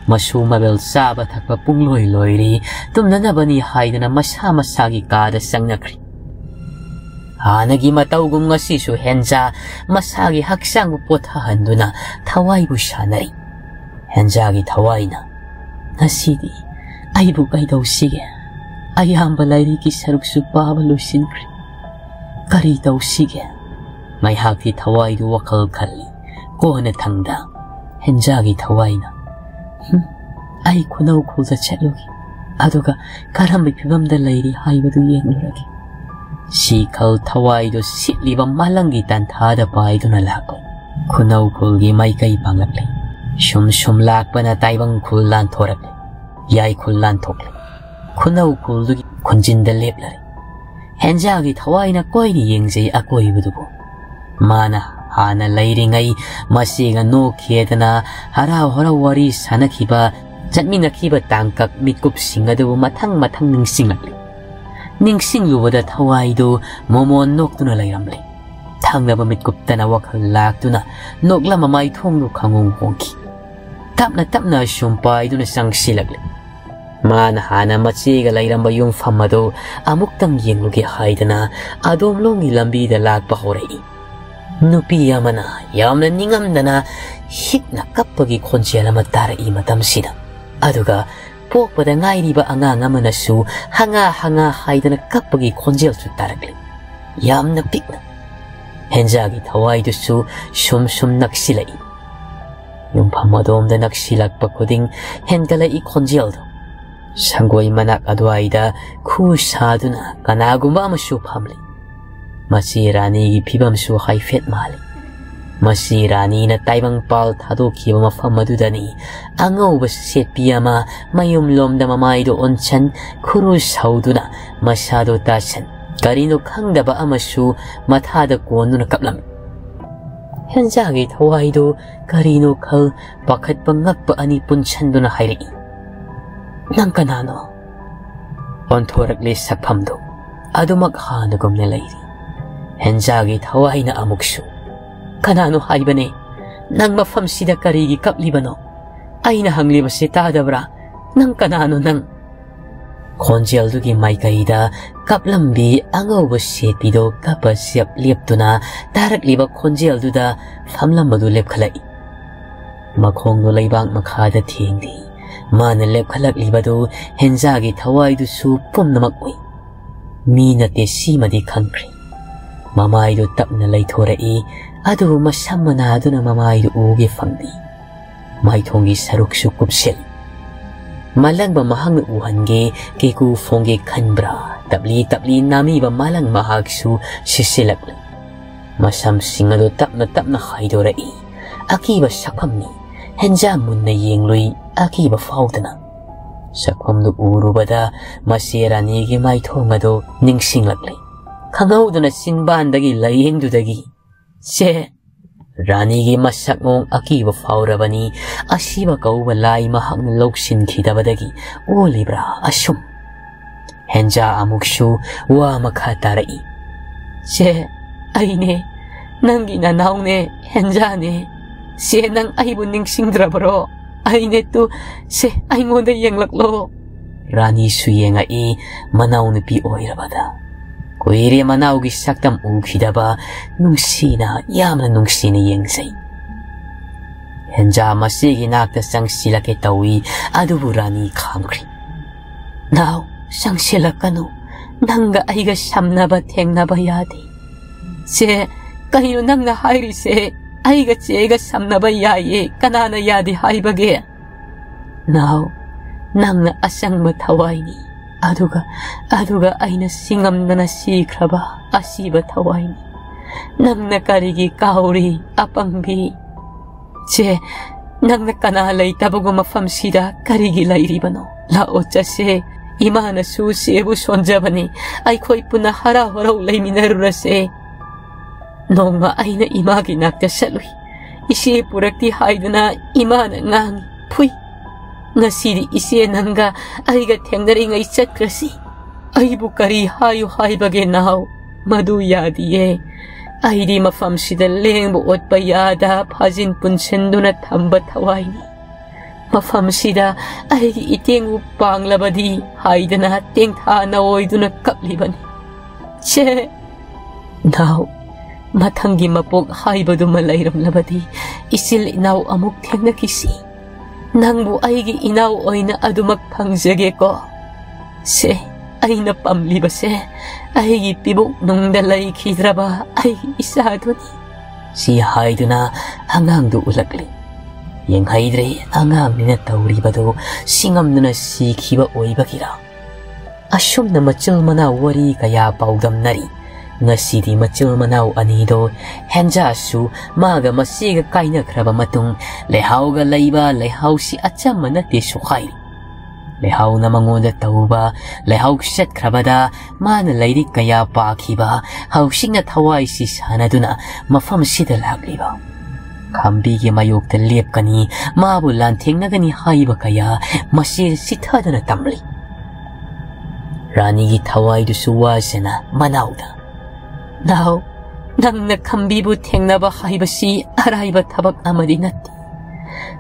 ꯃꯁꯨ ꯃꯕꯦꯜ ꯆꯥꯕ ꯊꯛꯄ ꯄꯨꯡꯂꯣꯏ ꯂꯣꯏꯔꯦ, ꯇꯨꯝꯅꯅꯕꯅꯤ ꯍꯥꯏꯗꯨꯅ ꯃꯁꯥ ꯃꯁꯥꯒꯤ ꯀꯥꯗ ꯆꯪꯅꯈ꯭ꯔꯦ꯫ ꯍꯥꯟꯅꯒꯤ ꯃꯇꯧꯒꯨꯝ ꯉꯁꯤꯁꯨ ꯍꯦꯟꯖꯥ ꯃꯁꯥꯒꯤ ꯍꯛꯆꯥꯡꯕꯨ ꯄꯣꯊꯥꯍꯟꯗꯨꯅ ꯊꯋꯥꯏꯕꯨ ꯁꯥꯟꯅꯔꯤ꯫ ꯍꯦꯟꯖꯥꯒꯤ ꯊꯋꯥꯏꯅ, "ꯉꯁꯤꯗꯤ ꯑꯩꯕꯨ ꯀꯩꯗꯧꯁꯤꯒꯦ? ꯑꯌꯥꯝꯕ ꯂꯥꯏꯔꯤꯛꯀꯤ ꯁꯔꯨꯛꯁꯨ ꯄꯥꯕ ꯂꯣꯏꯁꯤꯟꯈ꯭ꯔꯦ꯫ ꯀꯔꯤ ꯇꯧꯁꯤꯒꯦ?" ꯉꯥꯏꯍꯥꯛꯇꯤ ꯊꯋꯥꯏꯗꯨ ꯋꯥꯈꯜ ꯈꯜꯂꯤ꯫ ꯀꯣꯟꯅ ꯊꯪꯗ ꯍꯦꯟꯖꯥꯒꯤ ꯊꯋꯥꯏꯅ, "ꯍꯨꯝ, ꯑꯩ ꯈꯨꯅꯧ ꯈꯨꯜꯗ ꯆꯠꯂꯨꯒꯦ, ꯑꯗꯨꯒ ꯀꯔꯝꯕ ꯐꯤꯕꯝꯗ ꯂꯩꯔꯤ ꯍꯥꯏꯕꯗꯨ ꯌꯦꯡꯂꯨꯔꯒꯦ"꯫ ꯁꯤ ꯈꯜ ꯊꯋꯥꯏꯗꯨ ꯁꯤꯠꯂꯤꯕ ꯃꯥꯂꯪꯒꯤ ꯇꯟꯊꯥꯗ ꯄꯥꯏꯗꯨꯅ ꯂꯥꯛꯂꯦ꯫ ꯈꯨꯅꯧ ꯈꯨꯜꯒꯤ ꯃꯥꯏꯀꯩ ꯄꯥꯡꯂꯛꯂꯦ꯫ ꯁꯨꯝ ꯁꯨꯝ ꯂꯥꯛꯄꯅ ꯇꯥꯏꯕꯪ ꯈꯨꯜ ꯂꯥꯟꯊꯣꯔꯛꯂꯦ꯫ ꯌꯥꯏꯈꯨꯜ ꯂꯥꯟꯊꯣꯛꯂꯦ꯫ ꯈꯨꯅꯧ ꯈꯨꯜꯗꯨꯒꯤ ꯈꯨꯟꯖꯤꯟꯗ ꯂꯦꯞꯂꯔꯦ꯫ ꯍꯦꯟꯖꯥꯒꯤ ꯊꯋꯥꯏꯅ ꯀꯣꯏꯅ ꯌꯦꯡꯖꯩ ꯑꯀꯣꯏꯕꯗꯨꯕꯨ꯫ ꯃꯥꯅ ꯍꯥꯟꯅ ꯂꯩꯔꯤꯉꯩ ꯃꯆꯦꯒ ꯅꯣꯛꯈꯤꯗꯅ ꯍꯔꯥꯎ ꯍꯔꯥꯎ ꯋꯥꯔꯤ ꯁꯥꯟꯅꯈꯤꯕ, ꯆꯠꯃꯤꯟꯅꯈꯤꯕ ꯇꯥꯡꯀꯛ ꯃꯤꯠꯀꯨꯞꯁꯤꯡ ꯑꯗꯨꯕꯨ ꯃꯊꯪ ꯃꯊꯪ ꯅꯤꯡꯁꯤꯡꯂꯛꯂꯤ꯫ ꯅꯤꯡꯁꯤꯡꯂꯨꯕꯗ ꯊꯋꯥꯏꯗꯨ ꯃꯣꯃꯣꯟ ꯅꯣꯛꯇꯨꯅ ꯂꯩꯔꯝꯂꯦ꯫ ꯊꯪꯅꯕ ꯃꯤꯠꯀꯨꯞꯇꯅ ꯋꯥꯈꯜ ꯂꯥꯛꯇꯨꯅ ꯅꯣꯛꯂꯝꯕ ꯃꯥꯏꯊꯣꯡꯗꯨ ꯈꯪꯍꯣꯡ ꯍꯣꯡꯈꯤ꯫ ꯇꯞꯅ ꯇꯞꯅ ꯁꯨꯝ ꯄꯥꯏꯗꯨꯅ ꯆꯪꯁꯤꯜꯂꯛꯂꯦ꯫ ꯃꯥꯅ ꯍꯥꯟꯅ ꯃꯆꯦꯒ ꯂꯩꯔꯝꯕ ꯌꯨꯝꯐꯝ ꯑꯗꯨ ꯑꯃꯨꯛꯇꯪ ꯌꯦꯡꯂꯨꯒꯦ ꯍꯥꯏꯗꯅ ꯑꯗꯣꯝꯂꯣꯝꯒꯤ ꯂꯝꯕꯤꯗ ꯂꯥꯛꯄ ꯍꯧꯔꯛꯏ꯫ ꯅꯨꯄꯤ ꯑꯃꯅ ꯌꯥꯝꯅ ꯅꯤꯡꯉꯝꯗꯅ ꯍꯤꯛꯅ ꯀꯞꯄꯒꯤ ꯈꯣꯟꯖꯦꯜ ꯑꯃ ꯇꯥꯔꯛꯏ ꯃꯇꯝꯁꯤꯗ꯫ ꯑꯗꯨꯒ ꯄꯣꯛꯄꯗ ꯉꯥꯏꯔꯤꯕ ꯑꯉꯥꯡ ꯑꯃꯅꯁꯨ ꯍꯉꯥ ꯍꯉꯥ ꯍꯥꯏꯗꯅ ꯀꯞꯄꯒꯤ ꯈꯣꯟꯖꯦꯜꯁꯨ ꯇꯥꯔꯛꯂꯤ꯫ ꯌꯥꯝꯅ ꯄꯤꯛꯅ꯫ ꯍꯦꯟꯖꯥꯒꯤ ꯊꯋꯥꯏꯗꯨꯁꯨ ꯁꯨꯝ ꯁꯨꯝ ꯅꯛꯁꯤꯜꯂꯛꯏ꯫ ꯌꯨꯝꯐꯝ ꯑꯗꯣꯝꯗ ꯅꯛꯁꯤꯜꯂꯛꯄ ꯈꯨꯗꯤꯡ ꯍꯦꯟꯒꯠꯂꯛꯏ ꯈꯣꯟꯖꯦꯜꯗꯨ꯫ ꯁꯪꯒꯣꯏ ꯃꯅꯥꯛ ꯑꯗꯨꯋꯥꯏꯗ ꯈꯨ ꯁꯥꯗꯨꯅ ꯀꯅꯥꯒꯨꯝꯕ ꯑꯃꯁꯨ ꯐꯝꯂꯤ꯫ ꯃꯁꯤ ꯔꯥꯅꯤꯒꯤ ꯐꯤꯕꯝꯁꯨ ꯍꯥꯏꯐꯦꯠ ꯃꯥꯜꯂꯤ꯫ ꯃꯁꯤ ꯔꯥꯅꯤꯅ ꯇꯥꯏꯕꯪꯄꯥꯜ ꯊꯥꯗꯣꯛꯈꯤꯕ ꯃꯐꯝ ꯑꯗꯨꯗꯅꯤ꯫ ꯑꯉꯧꯕ ꯁꯦꯠꯄꯤ ꯑꯃ ꯃꯌꯨꯝꯂꯣꯝꯗ ꯃꯃꯥꯏꯗꯨ ꯑꯣꯟꯁꯟ, ꯈꯨꯔꯨ ꯁꯧꯗꯨꯅ ꯃꯁꯥꯗꯨ ꯇꯥꯁꯟ, ꯀꯔꯤꯅꯣ ꯈꯪꯗꯕ ꯑꯃꯁꯨ ꯃꯊꯥꯗ ꯀꯣꯟꯗꯨꯅ ꯀꯞꯂꯝꯃꯤ꯫ ꯍꯦꯟꯖꯥꯒꯤ ꯊꯋꯥꯏꯗꯨ ꯀꯔꯤꯅꯣ ꯈꯜ ꯄꯥꯈꯠꯄ ꯉꯛꯄ ꯑꯅꯤ ꯄꯨꯟꯁꯟꯗꯨꯅ ꯍꯥꯏꯔꯛꯏ, "ꯅꯪ ꯀꯅꯥꯅꯣ?" ꯑꯣꯟꯊꯣꯔꯛꯂꯦ ꯁꯛꯐꯝꯗꯨ꯫ ꯑꯗꯨꯃꯛ ꯍꯥꯟꯅꯒꯨꯝꯅ ꯂꯩꯔꯤ꯫ ꯍꯦꯟꯖꯥꯒꯤ ꯊꯋꯥꯏꯅ ꯑꯃꯨꯛꯁꯨ, "ꯀꯅꯥꯅꯣ ꯍꯥꯏꯕꯅꯦ? ꯅꯪ ꯃꯐꯝꯁꯤꯗ ꯀꯔꯤꯒꯤ ꯀꯞꯂꯤꯕꯅꯣ? ꯑꯩꯅ ꯍꯪꯂꯤꯕꯁꯤ ꯇꯥꯗꯕ꯭ꯔꯥ? ꯅꯪ ꯀꯅꯥꯅꯣ ꯅꯪ?" ꯈꯣꯟꯖꯦꯜꯗꯨꯒꯤ ꯃꯥꯏꯀꯩꯗ ꯀꯞꯂꯝꯕꯤ ꯑꯉꯧꯕ ꯁꯦꯠꯄꯤꯗꯣ ꯀꯞꯄ ꯆꯞ ꯂꯦꯞꯇꯨꯅ ꯇꯥꯔꯛꯂꯤꯕ ꯈꯣꯟꯖꯦꯜꯗꯨꯗ ꯐꯝꯂꯝꯕꯗꯨ ꯂꯦꯞꯈꯠꯂꯛꯏ꯫ ꯃꯈꯣꯡꯗꯣ ꯂꯩꯕꯥꯛ ꯃꯈꯥꯗ ꯊꯦꯡꯗꯦ꯫ ꯃꯥꯅ ꯂꯦꯞꯈꯠꯂꯛꯂꯤꯕꯗꯨ ꯍꯦꯟꯖꯥꯒꯤ ꯊꯋꯥꯏꯗꯨꯁꯨ ꯄꯨꯝꯅꯃꯛ ꯎꯏ꯫ ꯃꯤ ꯅꯠꯇꯦ ꯁꯤꯃꯗꯤ ꯈꯪꯈ꯭ꯔꯦ꯫ ꯃꯃꯥꯏꯗꯨ ꯇꯞꯅ ꯂꯩꯊꯣꯔꯛꯏ, ꯑꯗꯨꯕꯨ ꯃꯁꯝ ꯃꯅꯥꯗꯨꯅ ꯃꯃꯥꯏꯗꯨ ꯎꯒꯦ ꯐꯪꯗꯦ꯫ ꯃꯥꯏꯊꯣꯡꯒꯤ ꯁꯔꯨꯛꯁꯨ ꯀꯨꯞꯁꯤꯜ꯫ ꯃꯥꯂꯪꯕ ꯃꯍꯥꯛꯅ ꯎꯍꯟꯒꯦ, ꯀꯦꯀꯨ ꯐꯣꯡꯒꯦ ꯈꯟꯕ꯭ꯔꯥ? ꯇꯞꯂꯤ ꯇꯞꯂꯤ ꯅꯥꯃꯤꯕ ꯃꯥꯂꯪ ꯃꯍꯥꯛꯁꯨ ꯁꯤꯠꯁꯤꯜꯂꯛꯂꯤ꯫ ꯃꯁꯝꯁꯤꯡ ꯑꯗꯨ ꯇꯞꯅ ꯇꯞꯅ ꯍꯥꯏꯗꯣꯔꯛꯏ꯫ ꯑꯀꯤꯕ ꯁꯛꯐꯝꯅꯤ꯫ ꯍꯦꯟꯖꯥ ꯃꯨꯟꯅ ꯌꯦꯡꯂꯨꯏ, ꯑꯀꯤꯕ ꯐꯥꯎꯗꯅ꯫ ꯁꯛꯐꯝꯗꯨ ꯎꯔꯨꯕꯗ ꯃꯁꯤ ꯔꯥꯅꯤꯒꯤ ꯃꯥꯏꯊꯣꯡ ꯑꯗꯨ ꯅꯤꯡꯁꯤꯡꯂꯛꯂꯦ꯫ ꯈꯪꯍꯧꯗꯅ ꯆꯤꯟꯕꯥꯟꯗꯒꯤ ꯂꯥꯏꯌꯦꯡꯗꯨꯗꯒꯤ, ꯁꯦ, ꯔꯥꯅꯤꯒꯤ ꯃꯁꯛ ꯃꯑꯣꯡ ꯑꯀꯤꯕ ꯐꯥꯎꯔꯕꯅꯤ꯫ ꯑꯁꯤꯕ ꯀꯧꯕ ꯂꯥꯏ ꯃꯍꯥꯛꯅ ꯂꯧꯁꯤꯟꯈꯤꯗꯕꯗꯒꯤ ꯑꯣꯜꯂꯤꯕ꯭ꯔꯥ ꯑꯁꯨꯝ? ꯍꯦꯟꯖꯥ ꯑꯃꯨꯛꯁꯨ ꯋꯥ ꯃꯈꯥ ꯇꯥꯔꯛꯏ꯫ ꯁꯦ, ꯑꯩꯅꯦ, ꯅꯪꯒꯤ ꯅꯅꯥꯎꯅꯦ, ꯍꯦꯟꯖꯥꯅꯦ꯫ ꯁꯦ, ꯅꯪ ꯑꯩꯕꯨ ꯅꯤꯡꯁꯤꯡꯗ꯭ꯔꯕꯔꯣ? ꯑꯩꯅꯦ ꯇꯨ, ꯁꯦ, ꯑꯩꯉꯣꯟꯗ ꯌꯦꯡꯂꯛꯂꯣ꯫ ꯔꯥꯅꯤꯁꯨ ꯌꯦꯡꯉꯛꯏ ꯃꯅꯥꯎꯅꯨꯄꯤ ꯑꯣꯏꯔꯕꯗ꯫ ꯀꯨꯏꯔꯦ ꯃꯅꯥꯎꯒꯤ ꯁꯛꯇꯝ ꯎꯈꯤꯗꯕ, ꯅꯨꯡꯁꯤꯅ, ꯌꯥꯝꯅ ꯅꯨꯡꯁꯤꯅ ꯌꯦꯡꯖꯩ꯫ ꯍꯦꯟꯖꯥ ꯃꯆꯦꯒꯤ ꯅꯥꯛꯇ ꯆꯪꯁꯤꯜꯂꯛꯀꯦ ꯇꯧꯏ, ꯑꯗꯨꯕꯨ ꯔꯥꯅꯤ ꯈꯥꯝꯈ꯭ꯔꯦ꯫ "ꯅꯥꯎ, ꯆꯪꯁꯤꯜꯂꯛꯀꯅꯨ꯫ ꯅꯪꯒ ꯑꯩꯒ ꯁꯝꯅꯕ ꯊꯦꯡꯅꯕ ꯌꯥꯗꯦ꯫" "ꯆꯦ, ꯀꯩꯅꯣ ꯅꯪꯅ ꯍꯥꯏꯔꯤꯁꯦ? ꯑꯩꯒ ꯆꯦꯒ ꯁꯝꯅꯕ ꯌꯥꯏꯌꯦ, ꯀꯅꯥꯅ ꯌꯥꯗꯦ ꯍꯥꯏꯕꯒꯦ?" "ꯅꯥꯎ, ꯅꯪꯅ ꯑꯆꯪꯕ ꯊꯋꯥꯏꯅꯤ, ꯑꯗꯨꯒ, ꯑꯗꯨꯒ ꯑꯩꯅ ꯁꯤꯡꯉꯝꯗꯅ ꯁꯤꯈ꯭ꯔꯕ ꯑꯁꯤꯕ ꯊꯋꯥꯏꯅꯤ꯫ ꯅꯪꯅ ꯀꯔꯤꯒꯤ ꯀꯥꯎꯔꯤ, ꯑꯄꯪꯕꯤ? ꯆꯦ, ꯅꯪꯅ ꯀꯅꯥ ꯂꯩꯇꯕꯒꯨꯝ ꯃꯐꯝꯁꯤꯗ ꯀꯔꯤꯒꯤ ꯂꯩꯔꯤꯕꯅꯣ? ꯂꯥꯛꯑꯣ ꯆꯠꯁꯦ꯫ ꯏꯃꯥꯅꯁꯨ ꯆꯦꯕꯨ ꯁꯣꯟꯖꯕꯅꯤ꯫ ꯑꯩꯈꯣꯏ ꯄꯨꯟꯅ ꯍꯔꯥꯎ ꯍꯔꯥꯎ ꯂꯩꯃꯤꯟꯅꯔꯨꯔꯁꯦ꯫" ꯅꯣꯡꯃ ꯑꯩꯅ ꯏꯃꯥꯒꯤ ꯅꯥꯛꯇ ꯆꯠꯂꯨꯏ꯫ ꯏꯆꯦ ꯄꯨꯔꯛꯇꯦ ꯍꯥꯏꯗꯨꯅ ꯏꯃꯥꯅ ꯉꯥꯡꯉꯤ, ꯐꯨꯏ꯫ "ꯉꯁꯤꯗꯤ ꯏꯆꯦ ꯅꯪꯒ ꯑꯩꯒ ꯊꯦꯡꯅꯔꯤꯉꯩ ꯆꯠꯈ꯭ꯔꯁꯤ꯫" ꯑꯩꯕꯨ ꯀꯔꯤ ꯍꯥꯏꯌꯨ ꯍꯥꯏꯕꯒꯦ ꯅꯥꯎ? ꯃꯗꯨ ꯌꯥꯗꯤꯌꯦ꯫ ꯑꯩꯗꯤ ꯃꯐꯝꯁꯤꯗ ꯂꯦꯡꯕ ꯑꯣꯠꯄ ꯌꯥꯗ ꯐꯥꯖꯤꯟ ꯄꯨꯟꯁꯤꯟꯗꯨꯅ ꯊꯝꯕ ꯊꯋꯥꯏꯅꯤ꯫ ꯃꯐꯝꯁꯤꯗ ꯑꯩꯒꯤ ꯏꯇꯦꯡꯕꯨ ꯄꯥꯡꯂꯕꯗꯤ ꯍꯥꯏꯗꯅ ꯇꯦꯡꯊꯥ ꯅꯋꯣꯏꯗꯨꯅ ꯀꯞꯂꯤꯕꯅꯤ꯫ ꯆꯦ, ꯅꯥꯎ, ꯃꯊꯪꯒꯤ ꯃꯄꯣꯛ ꯍꯥꯏꯕꯗꯨꯃ ꯂꯩꯔꯝꯂꯕꯗꯤ ꯏꯆꯤꯜ ꯏꯅꯥꯎ ꯑꯃꯨꯛ ꯊꯦꯡꯅꯈꯤꯁꯤ꯫ ꯅꯪꯕꯨ ꯑꯩꯒꯤ ꯏꯅꯥꯎ ꯑꯣꯏꯅ ꯑꯗꯨꯃꯛ ꯐꯪꯖꯒꯦꯀꯣ꯫ ꯁꯦ, ꯑꯩꯅ ꯄꯥꯝꯂꯤꯕꯁꯦ ꯑꯩꯒꯤ ꯄꯤꯕꯨꯛ ꯅꯨꯡꯗ ꯂꯩꯈꯤꯗ꯭ꯔꯕ ꯑꯩꯒꯤ ꯏꯆꯥꯗꯨꯅꯤ꯫ ꯁꯤ ꯍꯥꯏꯗꯨꯅ ꯑꯉꯥꯡꯗꯨ ꯎꯠꯂꯛꯂꯤ꯫ ꯌꯦꯡꯍꯩꯗ꯭ꯔꯦ ꯑꯉꯥꯡꯅꯤꯅ ꯇꯧꯔꯤꯕꯗꯨ ꯁꯤꯡꯉꯝꯗꯨꯅ ꯁꯤꯈꯤꯕ ꯑꯣꯏꯕꯒꯤꯔ꯫ ꯑꯁꯨꯝꯅ ꯃꯆꯤꯜ ꯃꯅꯥꯎ ꯋꯥꯔꯤ ꯀꯌꯥ ꯄꯥꯎꯗꯝꯅꯔꯤ꯫ ꯉꯁꯤꯗꯤ ꯃꯆꯤꯜ ꯃꯅꯥꯎ ꯑꯅꯤꯗꯣ ꯍꯦꯟꯖꯥꯁꯨ ꯃꯥꯒ ꯃꯆꯦꯒ ꯀꯥꯏꯅꯈ꯭ꯔꯕ ꯃꯇꯨꯡ ꯂꯩꯍꯥꯎꯒ ꯂꯩꯕ ꯂꯩꯍꯥꯎꯁꯤ ꯑꯆꯝꯕ ꯅꯠꯇꯦꯁꯨ ꯍꯥꯏꯔꯤ꯫ ꯂꯩꯍꯥꯎꯅ ꯃꯉꯣꯟꯗ ꯇꯧꯕ ꯂꯩꯍꯥꯎ ꯆꯠꯈ꯭ꯔꯕꯗ ꯃꯥꯅ ꯂꯥꯏꯔꯤꯛ ꯀꯌꯥ ꯄꯥꯈꯤꯕ, ꯍꯧꯖꯤꯛꯅ ꯊꯋꯥꯏꯁꯤ ꯁꯥꯟꯅꯗꯨꯅ ꯃꯐꯝꯁꯤꯗ ꯂꯥꯛꯂꯤꯕ ꯈꯝꯕꯤꯒꯤ ꯃꯥꯌꯣꯛꯇ ꯂꯦꯞꯀꯅꯤ, ꯃꯥꯕꯨ ꯂꯥꯟꯊꯦꯡꯅꯒꯅꯤ ꯍꯥꯏꯕ ꯀꯌꯥ ꯃꯁꯤ ꯆꯤꯊꯗꯅ ꯇꯝꯂꯤ꯫ ꯔꯥꯅꯤꯒꯤ ꯊꯋꯥꯏꯗꯨꯁꯨ ꯋꯥꯖꯅ ꯃꯅꯥꯎꯗ, "ꯅꯥꯎ, ꯅꯪꯅ ꯈꯝꯕꯤꯕꯨ ꯊꯦꯡꯅꯕ ꯍꯥꯏꯕꯁꯤ ꯑꯔꯥꯏꯕ ꯊꯕꯛ ꯑꯃꯗꯤ ꯅꯠꯇꯦ꯫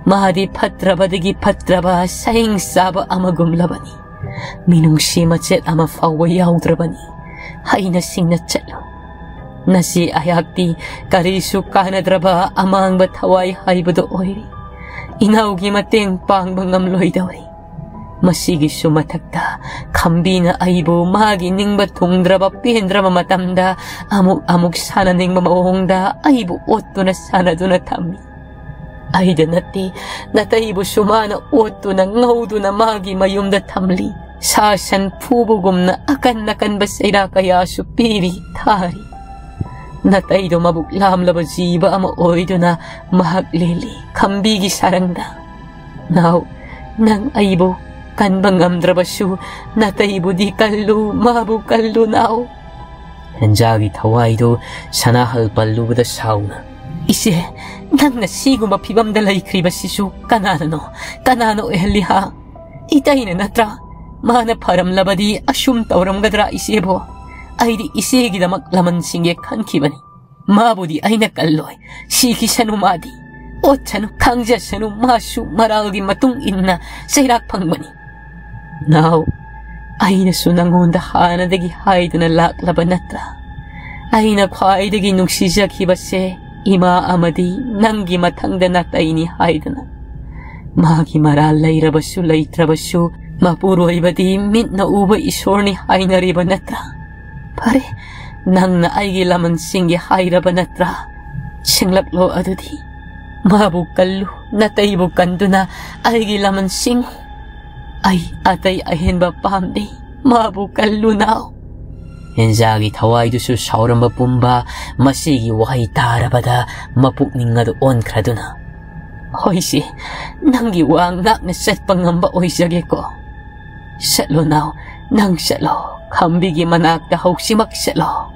ꯃꯥꯗꯤ ꯐꯠꯇ꯭ꯔꯕꯗꯒꯤ ꯐꯠꯇ꯭ꯔꯕ ꯁꯍꯤꯡ ꯆꯥꯕ ꯑꯃꯒꯨꯝꯂꯕꯅꯤ꯫ ꯃꯤꯅꯨꯡꯁꯤ ꯃꯆꯦꯠ ꯑꯃ ꯐꯥꯎꯕ ꯌꯥꯎꯗ꯭ꯔꯕꯅꯤ꯫ ꯍꯩꯅ ꯁꯤꯡꯅ ꯆꯠꯂꯨ꯫ ꯅꯆꯦ ꯑꯩꯍꯥꯛꯇꯤ ꯀꯔꯤꯁꯨ ꯀꯥꯟꯅꯗ꯭ꯔꯕ ꯑꯃꯥꯡꯕ ꯊꯋꯥꯏ ꯍꯥꯏꯕꯗꯨ ꯑꯣꯏꯔꯦ꯫ ꯏꯅꯥꯎꯒꯤ ꯃꯇꯦꯡ ꯄꯥꯡꯕ ꯉꯝꯂꯣꯏꯗꯧꯔꯦ꯫ ꯃꯁꯤꯒꯤꯁꯨ ꯃꯊꯛꯇ ꯈꯝꯕꯤꯅ ꯑꯩꯕꯨ ꯃꯥꯒꯤ ꯅꯤꯡꯕ ꯊꯨꯡꯗ꯭ꯔꯕ ꯄꯦꯟꯗ꯭ꯔꯕ ꯃꯇꯝꯗ ꯑꯃꯨꯛ ꯑꯃꯨꯛ ꯁꯥꯟꯅꯅꯤꯡꯕ ꯃꯑꯣꯡꯗ ꯑꯩꯕꯨ ꯑꯣꯠꯇꯨꯅ ꯁꯥꯟꯅꯗꯨꯅ ꯊꯝꯃꯤ꯫ ꯑꯩꯗ ꯅꯠꯇꯦ, ꯅꯇꯩꯕꯨꯁꯨ ꯃꯥꯅ ꯑꯣꯠꯇꯨꯅ ꯉꯧꯗꯨꯅ ꯃꯥꯒꯤ ꯃꯌꯨꯝꯗ ꯊꯝꯂꯤ꯫ ꯁꯥ ꯁꯟ ꯐꯨꯕꯒꯨꯝꯅ ꯑꯀꯟ ꯑꯀꯟꯕ ꯆꯩꯔꯥꯛ ꯀꯌꯥꯁꯨ ꯄꯤꯔꯤ, ꯊꯥꯔꯤ꯫ ꯅꯇꯩꯗꯣ ꯃꯕꯨꯛ ꯂꯥꯝꯂꯕ ꯖꯤꯕ ꯑꯃ ꯑꯣꯏꯗꯨꯅ ꯃꯍꯥꯛ ꯂꯦꯜꯂꯤ ꯈꯝꯕꯤꯒꯤ ꯁꯥꯔꯪꯗ꯫ ꯅꯥꯎ, ꯅꯪ ꯑꯩꯕꯨ ꯀꯟꯕ ꯉꯝꯗ꯭ꯔꯕꯁꯨ ꯅꯇꯩꯕꯨꯗꯤ ꯀꯜꯂꯨ, ꯃꯥꯕꯨ ꯀꯜꯂꯨ ꯅꯥꯎ꯫" ꯍꯦꯟꯖꯥꯒꯤ ꯊꯋꯥꯏꯗꯨ ꯁꯅꯥꯍꯜ ꯄꯜꯂꯨꯕꯗ ꯁꯥꯎꯅ, "ꯏꯆꯦ, ꯅꯪꯅ ꯁꯤꯒꯨꯝꯕ ꯐꯤꯕꯝꯗ ꯂꯩꯈ꯭ꯔꯤꯕꯁꯤꯁꯨ ꯀꯅꯥꯅꯅꯣ? ꯀꯅꯥꯅ ꯑꯣꯏꯍꯜꯂꯤ ꯍꯥ? ꯏꯇꯩꯅ ꯅꯠꯇ꯭ꯔꯥ? ꯃꯥꯅ ꯐꯔꯝꯂꯕꯗꯤ ꯑꯁꯨꯝ ꯇꯧꯔꯝꯒꯗ꯭ꯔꯥ ꯏꯆꯦꯕꯣ? ꯑꯩꯗꯤ ꯏꯆꯦꯒꯤꯗꯃꯛ ꯂꯃꯟꯁꯤꯡꯒꯦ ꯈꯟꯈꯤꯕꯅꯤ꯫ ꯃꯥꯕꯨꯗꯤ ꯑꯩꯅ ꯀꯜꯂꯣꯏ꯫ ꯁꯤꯈꯤꯁꯅꯨ ꯃꯥꯗꯤ꯫ ꯑꯣꯠꯁꯅꯨ, ꯈꯥꯡꯖꯁꯅꯨ, ꯃꯥꯁꯨ ꯃꯔꯥꯜꯒꯤ ꯃꯇꯨꯡ ꯏꯟꯅ ꯆꯩꯔꯥꯛ ꯐꯪꯕꯅꯤ꯫" ꯅꯥꯎ, ꯑꯩꯅꯁꯨ ꯅꯪꯉꯣꯟꯗ ꯍꯥꯟꯅꯗꯒꯤ ꯍꯥꯏꯗꯨꯅ ꯂꯥꯛꯂꯕ ꯅꯠꯇ꯭ꯔꯥ? ꯑꯩꯅ ꯈ꯭ꯋꯥꯏꯗꯒꯤ ꯅꯨꯡꯁꯤꯖꯈꯤꯕꯁꯦ ꯏꯃꯥ ꯑꯃꯗꯤ ꯅꯪꯒꯤ ꯃꯊꯪꯗ ꯅꯥꯇꯩꯅꯤ ꯍꯥꯏꯗꯨꯅ꯫ ꯃꯥꯒꯤ ꯃꯔꯥꯜ ꯂꯩꯔꯕꯁꯨ ꯂꯩꯇ꯭ꯔꯕꯁꯨ ꯃꯄꯨꯔꯣꯏꯕꯗꯤ ꯃꯤꯠꯅ ꯎꯕ ꯏꯁꯣꯔꯅꯤ ꯍꯥꯏꯅꯔꯤꯕ ꯅꯠꯇ꯭ꯔꯥ? ꯐꯔꯦ, ꯅꯪꯅ ꯑꯩꯒꯤ ꯂꯃꯟꯁꯤꯡꯒꯤ ꯍꯥꯏꯔꯕ ꯅꯠꯇ꯭ꯔꯥ? ꯁꯤꯡꯂꯛꯂꯣ ꯑꯗꯨꯗꯤ꯫ ꯃꯥꯕꯨ ꯀꯜꯂꯨ, ꯅꯥꯇꯩꯕꯨ ꯀꯟꯗꯨꯅ ꯑꯩꯒꯤ ꯂꯃꯟꯁꯤꯡ꯫ ꯑꯩ ꯑꯇꯩ ꯑꯍꯦꯟꯕ ꯄꯥꯝꯗꯦ, ꯃꯥꯕꯨ ꯀꯜꯂꯨ ꯅꯥꯎ꯫ ꯍꯦꯟꯖꯥꯒꯤ ꯊꯋꯥꯏꯗꯨꯁꯨ ꯁꯥꯎꯔꯝꯕ ꯄꯨꯝꯕ ꯃꯁꯤꯒꯤ ꯋꯥꯍꯩ ꯇꯥꯔꯕꯗ ꯃꯄꯨꯛꯅꯤꯡ ꯑꯗꯨ ꯑꯣꯟꯈ꯭ꯔꯗꯨꯅ, "ꯍꯣꯏꯁꯦ, ꯅꯪꯒꯤ ꯋꯥ ꯉꯥꯛꯅ ꯆꯠꯄ ꯉꯝꯕ ꯑꯣꯏꯖꯒꯦꯀꯣ꯫ "ꯆꯠꯂꯣ ꯅꯥꯎ, ꯅꯪ ꯆꯠꯂꯣ, ꯈꯝꯕꯤꯒꯤ ꯃꯅꯥꯛꯇ ꯍꯧꯖꯤꯛꯃꯛ ꯆꯠꯂꯣ"꯫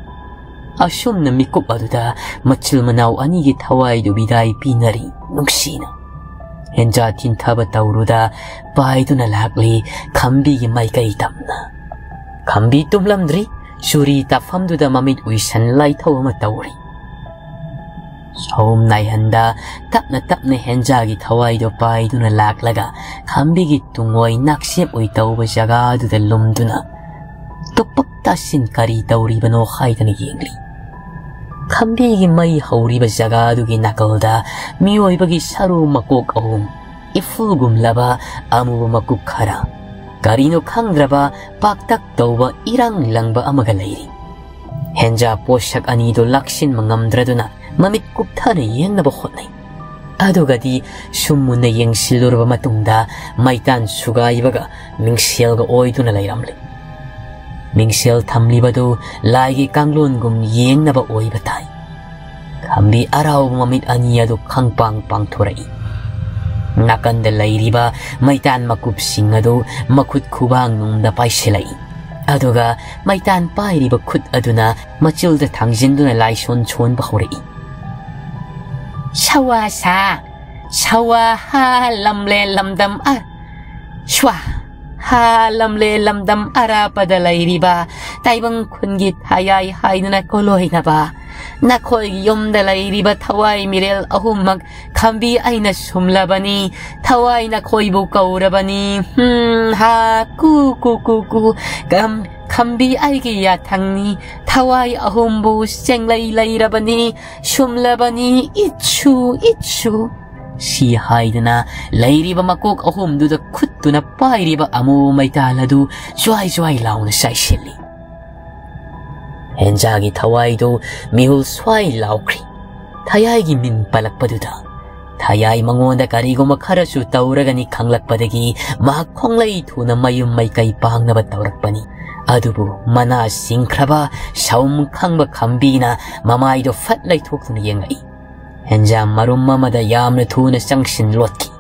ꯑꯁꯨꯝꯅ ꯃꯤꯀꯨꯞ ꯑꯗꯨꯗ ꯃꯆꯤꯜ ꯃꯅꯥꯎ ꯑꯅꯤꯒꯤ ꯊꯋꯥꯏꯗꯨ ꯕꯤꯗꯥꯏ ꯄꯤꯅꯔꯤ ꯅꯨꯡꯁꯤꯅ꯫ ꯍꯦꯟꯖꯥ ꯊꯤꯟꯊꯕ ꯇꯧꯔꯨꯗ ꯄꯥꯏꯗꯨꯅ ꯂꯥꯛꯂꯤ ꯈꯝꯕꯤꯒꯤ ꯃꯥꯏꯀꯩ ꯇꯝꯅ꯫ ꯈꯝꯕꯤ ꯇꯨꯝꯂꯝꯗ꯭ꯔꯤ, ꯆꯨꯔꯤ ꯇꯥꯐꯝꯗꯨꯗ ꯃꯃꯤꯠ ꯎꯏꯁꯟ ꯂꯥꯏꯊꯧ ꯑꯃ ꯇꯧꯔꯤ꯫ ꯁꯑꯣꯝ ꯅꯥꯏꯍꯟꯗ ꯇꯞꯅ ꯇꯞꯅ ꯍꯦꯟꯖꯥꯒꯤ ꯊꯋꯥꯏꯗꯣ ꯄꯥꯏꯗꯨꯅ ꯂꯥꯛꯂꯒ ꯈꯝꯕꯤꯒꯤ ꯇꯨꯡꯑꯣꯏ ꯅꯥꯛꯁꯦꯞ ꯑꯣꯏ ꯇꯧꯕ ꯖꯒꯥꯗꯨꯗ ꯂꯨꯝꯗꯨꯅ ꯇꯨꯄꯛ ꯇꯥꯁꯤꯟ ꯀꯔꯤ ꯇꯧꯔꯤꯕꯅꯣ ꯍꯥꯏꯗꯅ ꯌꯦꯡꯂꯤ꯫ ꯈꯝꯕꯤꯒꯤ ꯃꯩ ꯍꯧꯔꯤꯕ ꯖꯒꯥꯗꯨꯒꯤ ꯅꯥꯀꯜꯗ ꯃꯤꯑꯣꯏꯕꯒꯤ ꯁꯔꯨ ꯃꯀꯣꯛ ꯑꯍꯨꯝ, ꯏꯐꯨꯜꯒꯨꯝꯂꯕ ꯑꯃꯨꯕ ꯃꯀꯨꯞ ꯈꯔ, ꯀꯔꯤꯅꯣ ꯈꯪꯗ꯭ꯔꯕ ꯄꯥꯛꯇꯛ ꯇꯧꯕ ꯏꯔꯪ ꯂꯪꯕ ꯑꯃꯒ ꯂꯩꯔꯤ꯫ ꯍꯦꯟꯖꯥ ꯄꯣꯠꯁꯛ ꯑꯅꯤꯗꯨ ꯂꯥꯛꯁꯤꯟꯕ ꯉꯝꯗ꯭ꯔꯗꯨꯅ ꯃꯃꯤꯠ ꯀꯨꯞꯊꯅ ꯌꯦꯡꯅꯕ ꯍꯣꯠꯅꯩ꯫ ꯑꯗꯨꯒꯗꯤ ꯁꯨꯝ ꯃꯨꯟꯅ ꯌꯦꯡꯁꯤꯜꯂꯨꯔꯕ ꯃꯇꯨꯡꯗ ꯃꯩꯇꯥꯟ ꯁꯨꯒꯥꯏꯕꯒ ꯃꯤꯡꯁꯦꯜꯒ ꯑꯣꯏꯗꯨꯅ ꯂꯩꯔꯝꯂꯦ꯫ ꯃꯤꯡꯁꯦꯜ ꯊꯝꯂꯤꯕꯗꯨ ꯂꯥꯏꯒꯤ ꯀꯥꯡꯂꯣꯟꯒꯨꯝ ꯌꯦꯡꯅꯕ ꯑꯣꯏꯕ ꯇꯥꯏ꯫ ꯈꯝꯕꯤ ꯑꯔꯥꯎꯕ ꯃꯃꯤꯠ ꯑꯅꯤ ꯑꯗꯨ ꯈꯪꯄꯥꯡ ꯄꯥꯡꯊꯣꯔꯛꯏ꯫ ꯅꯥꯀꯟꯗ ꯂꯩꯔꯤꯕ ꯃꯩꯇꯥꯟ ꯃꯀꯨꯞꯁꯤꯡ ꯑꯗꯨ ꯃꯈꯨꯠ ꯈꯨꯕꯥꯡ ꯅꯨꯡꯗ ꯄꯥꯏꯁꯤꯜꯂꯛꯏ꯫ ꯑꯗꯨꯒ ꯃꯩꯇꯥꯟ ꯄꯥꯏꯔꯤꯕ ꯈꯨꯠ ꯑꯗꯨꯅ ꯃꯆꯤꯜꯗ ꯊꯥꯡꯖꯤꯟꯗꯨꯅ ꯂꯥꯏꯁꯣꯟ ꯁꯣꯟꯕ ꯍꯧꯔꯛꯏ꯫ ꯁꯋꯥ ꯁꯥ, ꯁꯋꯥ ꯍꯥ ꯂꯝꯂꯦ ꯂꯝꯗꯝ ꯑ, ꯁ꯭ꯋꯥ ꯍꯥ ꯂꯝꯂꯦ ꯂꯝꯗꯝ ꯑꯔꯥꯞꯄꯗ ꯂꯩꯔꯤꯕ ꯇꯥꯏꯕꯪ ꯈꯨꯟꯒꯤ ꯊꯌꯥꯏ ꯍꯥꯏꯗꯨꯅ ꯀꯣꯂꯣꯏꯅꯕ ꯅꯈꯣꯏꯒꯤ ꯌꯨꯝꯗ ꯂꯩꯔꯤꯕ ꯊꯋꯥꯏ ꯃꯤꯔꯦꯜ ꯑꯍꯨꯝꯃꯛ ꯈꯝꯕꯤ ꯑꯩꯅ ꯁꯨꯝꯂꯕꯅꯤ꯫ ꯊꯋꯥꯏ ꯅꯈꯣꯏꯕꯨ ꯀꯧꯔꯕꯅꯤ꯫ ꯍꯝ, ꯍꯥ, ꯀꯨ, ꯀꯨ, ꯀꯨ, ꯀꯨ꯫ ꯈꯝ-, ꯈꯝꯕꯤ ꯑꯩꯒꯤ ꯌꯥꯊꯪꯅꯤ꯫ ꯊꯋꯥꯏ ꯑꯍꯨꯝꯕꯨ ꯆꯦꯡꯂꯩ ꯂꯩꯔꯕꯅꯤ, ꯁꯨꯝꯂꯕꯅꯤ, ꯏꯠꯁꯨ, ꯏꯠꯁꯨ꯫ ꯁꯤ ꯍꯥꯏꯗꯨꯅ ꯂꯩꯔꯤꯕ ꯃꯀꯣꯛ ꯑꯍꯨꯝꯗꯨꯗ ꯈꯨꯠꯇꯨꯅ ꯄꯥꯏꯔꯤꯕ ꯑꯃꯨꯕ ꯃꯩꯇꯥꯜ ꯑꯗꯨ ꯖ꯭ꯋꯥꯏ ꯖ꯭ꯋꯥꯏ ꯂꯥꯎꯅ ꯆꯥꯏꯁꯤꯜꯂꯤ꯫ ꯍꯦꯟꯖꯥꯒꯤ ꯊꯋꯥꯏꯗꯨ ꯃꯤꯍꯨꯜ ꯁ꯭ꯋꯥꯏ ꯂꯥꯎꯈ꯭ꯔꯤ꯫ ꯊꯌꯥꯏꯒꯤ ꯃꯤꯡ ꯄꯜꯂꯛꯄꯗꯨꯗ ꯊꯌꯥꯏ ꯃꯉꯣꯟꯗ ꯀꯔꯤꯒꯨꯝꯕ ꯈꯔꯁꯨ ꯇꯧꯔꯒꯅꯤ ꯈꯪꯂꯛꯄꯗꯒꯤ ꯃꯍꯥꯛ ꯈꯣꯡꯂꯩ ꯊꯨꯅ ꯃꯌꯨꯝ ꯃꯩꯀꯩ ꯄꯥꯡꯅꯕ ꯇꯧꯔꯛꯄꯅꯤ꯫ ꯑꯗꯨꯕꯨ ꯃꯅꯥ ꯁꯤꯡꯈ꯭ꯔꯕ ꯁꯥꯎꯝ ꯈꯪꯕ ꯈꯝꯕꯤꯅ ꯃꯃꯥꯏꯗꯣ ꯐꯠ ꯂꯩꯊꯣꯛꯇꯨꯅ ꯌꯦꯡꯂꯛꯏ꯫ ꯍꯦꯟꯖꯥ ꯃꯔꯨꯝ ꯑꯃꯗ ꯌꯥꯝꯅ ꯊꯨꯅ ꯆꯪꯁꯤꯟ ꯂꯣꯠꯈꯤ꯫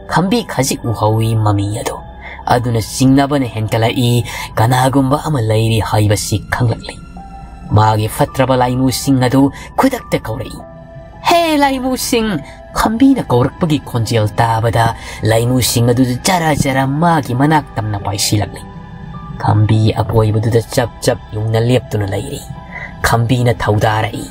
ꯈꯝꯕꯤ ꯈꯖꯤꯛ ꯎꯍꯧꯏ ꯃꯃꯤ ꯑꯗꯨ꯫ ꯑꯗꯨꯅ ꯆꯤꯡꯅꯕꯅ ꯍꯦꯟꯒꯠꯂꯛꯏ꯫ ꯀꯅꯥꯒꯨꯝꯕ ꯑꯃ ꯂꯩꯔꯤ ꯍꯥꯏꯕꯁꯤ ꯈꯪꯂꯛꯂꯤ꯫ ꯃꯥꯒꯤ ꯐꯠꯇ꯭ꯔꯕ ꯂꯥꯏꯃꯨꯁꯤꯡ ꯑꯗꯨ ꯈꯨꯗꯛꯇ ꯀꯧꯔꯛꯏ꯫ "ꯍꯦ ꯂꯥꯏꯃꯨꯁꯤꯡ!" ꯈꯝꯕꯤꯅ ꯀꯧꯔꯛꯄꯒꯤ ꯈꯣꯟꯖꯦꯜ ꯇꯥꯕꯗ ꯂꯥꯏꯃꯨꯁꯤꯡ ꯑꯗꯨ ꯖꯔ ꯖꯔ ꯃꯥꯒꯤ ꯃꯅꯥꯛ ꯇꯝꯅ ꯄꯥꯏꯁꯤꯜꯂꯛꯂꯤ꯫ ꯈꯝꯕꯤ ꯑꯀꯣꯏꯕꯗꯨꯗ ꯆꯞ ꯆꯞ ꯌꯨꯡꯅ ꯂꯦꯞꯇꯨꯅ ꯂꯩꯔꯤ꯫ ꯈꯝꯕꯤꯅ ꯊꯧꯗꯥꯔꯛꯏ꯫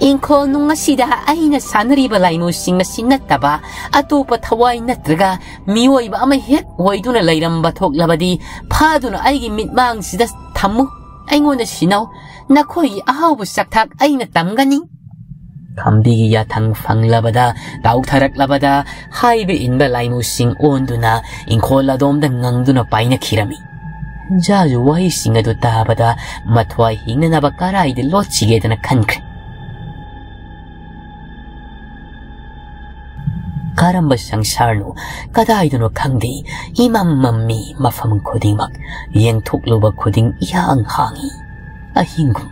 "ꯏꯪꯈꯣꯜ ꯅꯨꯡ ꯑꯁꯤꯗ ꯑꯩꯅ ꯁꯥꯟꯅꯔꯤꯕ ꯂꯥꯏꯃꯨꯁꯤꯡ ꯑꯁꯤ ꯅꯠꯇꯕ ꯑꯇꯣꯞꯄ ꯊꯋꯥꯏ ꯅꯠꯇ꯭ꯔꯒ ꯃꯤꯑꯣꯏꯕ ꯑꯃ ꯍꯦꯛ ꯑꯣꯏꯗꯨꯅ ꯂꯩꯔꯝꯕ ꯊꯣꯛꯂꯕꯗꯤ ꯐꯥꯗꯨꯅ ꯑꯩꯒꯤ ꯃꯤꯠꯃꯥꯡꯁꯤꯗ ꯊꯝꯃꯨ꯫ ꯑꯩꯉꯣꯟꯗ ꯁꯤꯟꯅꯧ꯫ ꯅꯈꯣꯏꯒꯤ ꯑꯍꯥꯎꯕ ꯆꯥꯛꯊꯥꯛ ꯑꯩꯅ ꯇꯝꯒꯅꯤ꯫" ꯈꯝꯕꯤꯒꯤ ꯌꯥꯊꯪ ꯐꯪꯂꯕꯗ, ꯇꯥꯎꯊꯔꯛꯂꯕꯗ, ꯍꯥꯏꯕ ꯏꯟꯕ ꯂꯥꯏꯃꯨꯁꯤꯡ ꯑꯣꯟꯗꯨꯅ ꯏꯪꯈꯣꯜ ꯑꯗꯣꯝꯗ ꯉꯪꯗꯨꯅ ꯄꯥꯏꯅꯈꯤꯔꯝꯃꯤ꯫ ꯖꯥꯖꯨ ꯋꯥꯍꯩꯁꯤꯡ ꯑꯗꯨ ꯇꯥꯕꯗ ꯃꯊ꯭ꯋꯥꯏ ꯍꯤꯡꯅꯅꯕ ꯀꯔꯥꯏꯗ ꯂꯣꯠꯁꯤꯒꯦꯗꯅ ꯈꯟꯈ꯭ꯔꯦ꯫ ꯀꯔꯝꯕ ꯁꯪꯁꯥꯔꯅꯣ, ꯀꯗꯥꯏꯗꯅꯣ ꯈꯪꯗꯦ, ꯏꯃꯝ ꯃꯝꯃꯤ꯫ ꯃꯐꯝ ꯈꯨꯗꯤꯡꯃꯛ ꯌꯦꯡꯊꯣꯛꯂꯨꯕ ꯈꯨꯗꯤꯡ ꯏꯍꯥꯡ ꯍꯥꯡꯉꯤ꯫ ꯑꯍꯤꯡꯒꯨꯝ꯫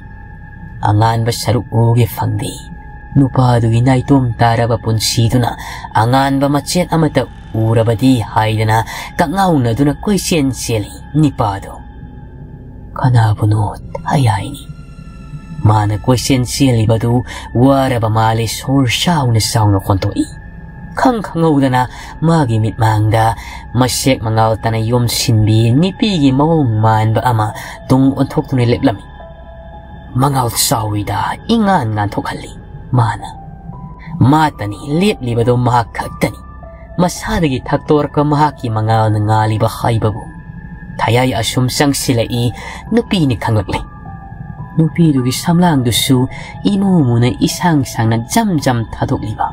ꯑꯉꯥꯟꯕ ꯁꯔꯨꯛ ꯎꯒꯦ ꯐꯪꯗꯦ꯫ ꯅꯨꯄꯥꯗꯨꯒꯤ ꯅꯥꯏꯇꯣꯝ ꯇꯥꯔꯕ ꯄꯨꯟꯁꯤꯗꯨꯅ ꯑꯉꯥꯟꯕ ꯃꯆꯦꯠ ꯑꯃꯠꯇ ꯎꯔꯕꯗꯤ ꯍꯥꯏꯗꯅ ꯀꯛꯉꯥꯎꯅꯗꯨꯅ ꯀꯣꯏꯆꯦꯟ ꯆꯦꯜꯂꯤ ꯅꯤꯄꯥꯗꯨ꯫ ꯀꯅꯥꯕꯨꯅꯣ ꯊꯌꯥꯏꯅꯤ꯫ ꯃꯥꯅ ꯀꯣꯏꯆꯦꯟ ꯆꯦꯜꯂꯤꯕꯗꯨ ꯋꯥꯔꯕ ꯃꯥꯜꯂꯦ꯫ ꯁꯣꯔ ꯆꯥꯎꯅ ꯆꯥꯎꯅ ꯍꯣꯟꯗꯣꯛꯏ꯫ ꯈꯪ ꯈꯪꯍꯧꯗꯅ ꯃꯥꯒꯤ ꯃꯤꯠꯃꯥꯡꯗ ꯃꯁꯦꯛ ꯃꯉꯥꯜ ꯇꯅ ꯌꯣꯝꯁꯤꯟꯕꯤ ꯅꯤꯄꯤꯒꯤ ꯃꯑꯣꯡ ꯃꯥꯟꯕ ꯑꯃ ꯇꯨꯡ ꯑꯣꯟꯊꯣꯛꯇꯨꯅ ꯂꯦꯞꯂꯝꯃꯤ꯫ ꯃꯉꯥꯜ ꯆꯥꯎꯏꯗ ꯏꯉꯥꯟ ꯉꯥꯟꯊꯣꯛꯍꯜꯂꯤ꯫ ꯃꯥꯅ ꯃꯥꯇꯅꯤ ꯂꯦꯞꯂꯤꯕꯗꯨ, ꯃꯍꯥꯛ ꯈꯛꯇꯅꯤ꯫ ꯃꯁꯥꯗꯒꯤ ꯊꯛꯇꯣꯔꯛꯄ ꯃꯍꯥꯛꯀꯤ ꯃꯉꯥꯜꯅ ꯉꯥꯜꯂꯤꯕ ꯍꯥꯏꯕꯕꯨ꯫ ꯊꯌꯥꯏ ꯑꯁꯨꯝ ꯆꯪꯁꯤꯜꯂꯛꯏ꯫ ꯅꯨꯄꯤꯅꯤ ꯈꯪꯂꯛꯂꯦ꯫ ꯅꯨꯄꯤꯗꯨꯒꯤ ꯁꯝꯂꯥꯡꯗꯨꯁꯨ ꯏꯃꯨ ꯃꯨꯅ ꯏꯁꯥꯡ ꯁꯥꯡꯅ ꯖꯝ ꯖꯝ ꯊꯥꯗꯣꯛꯂꯤꯕ꯫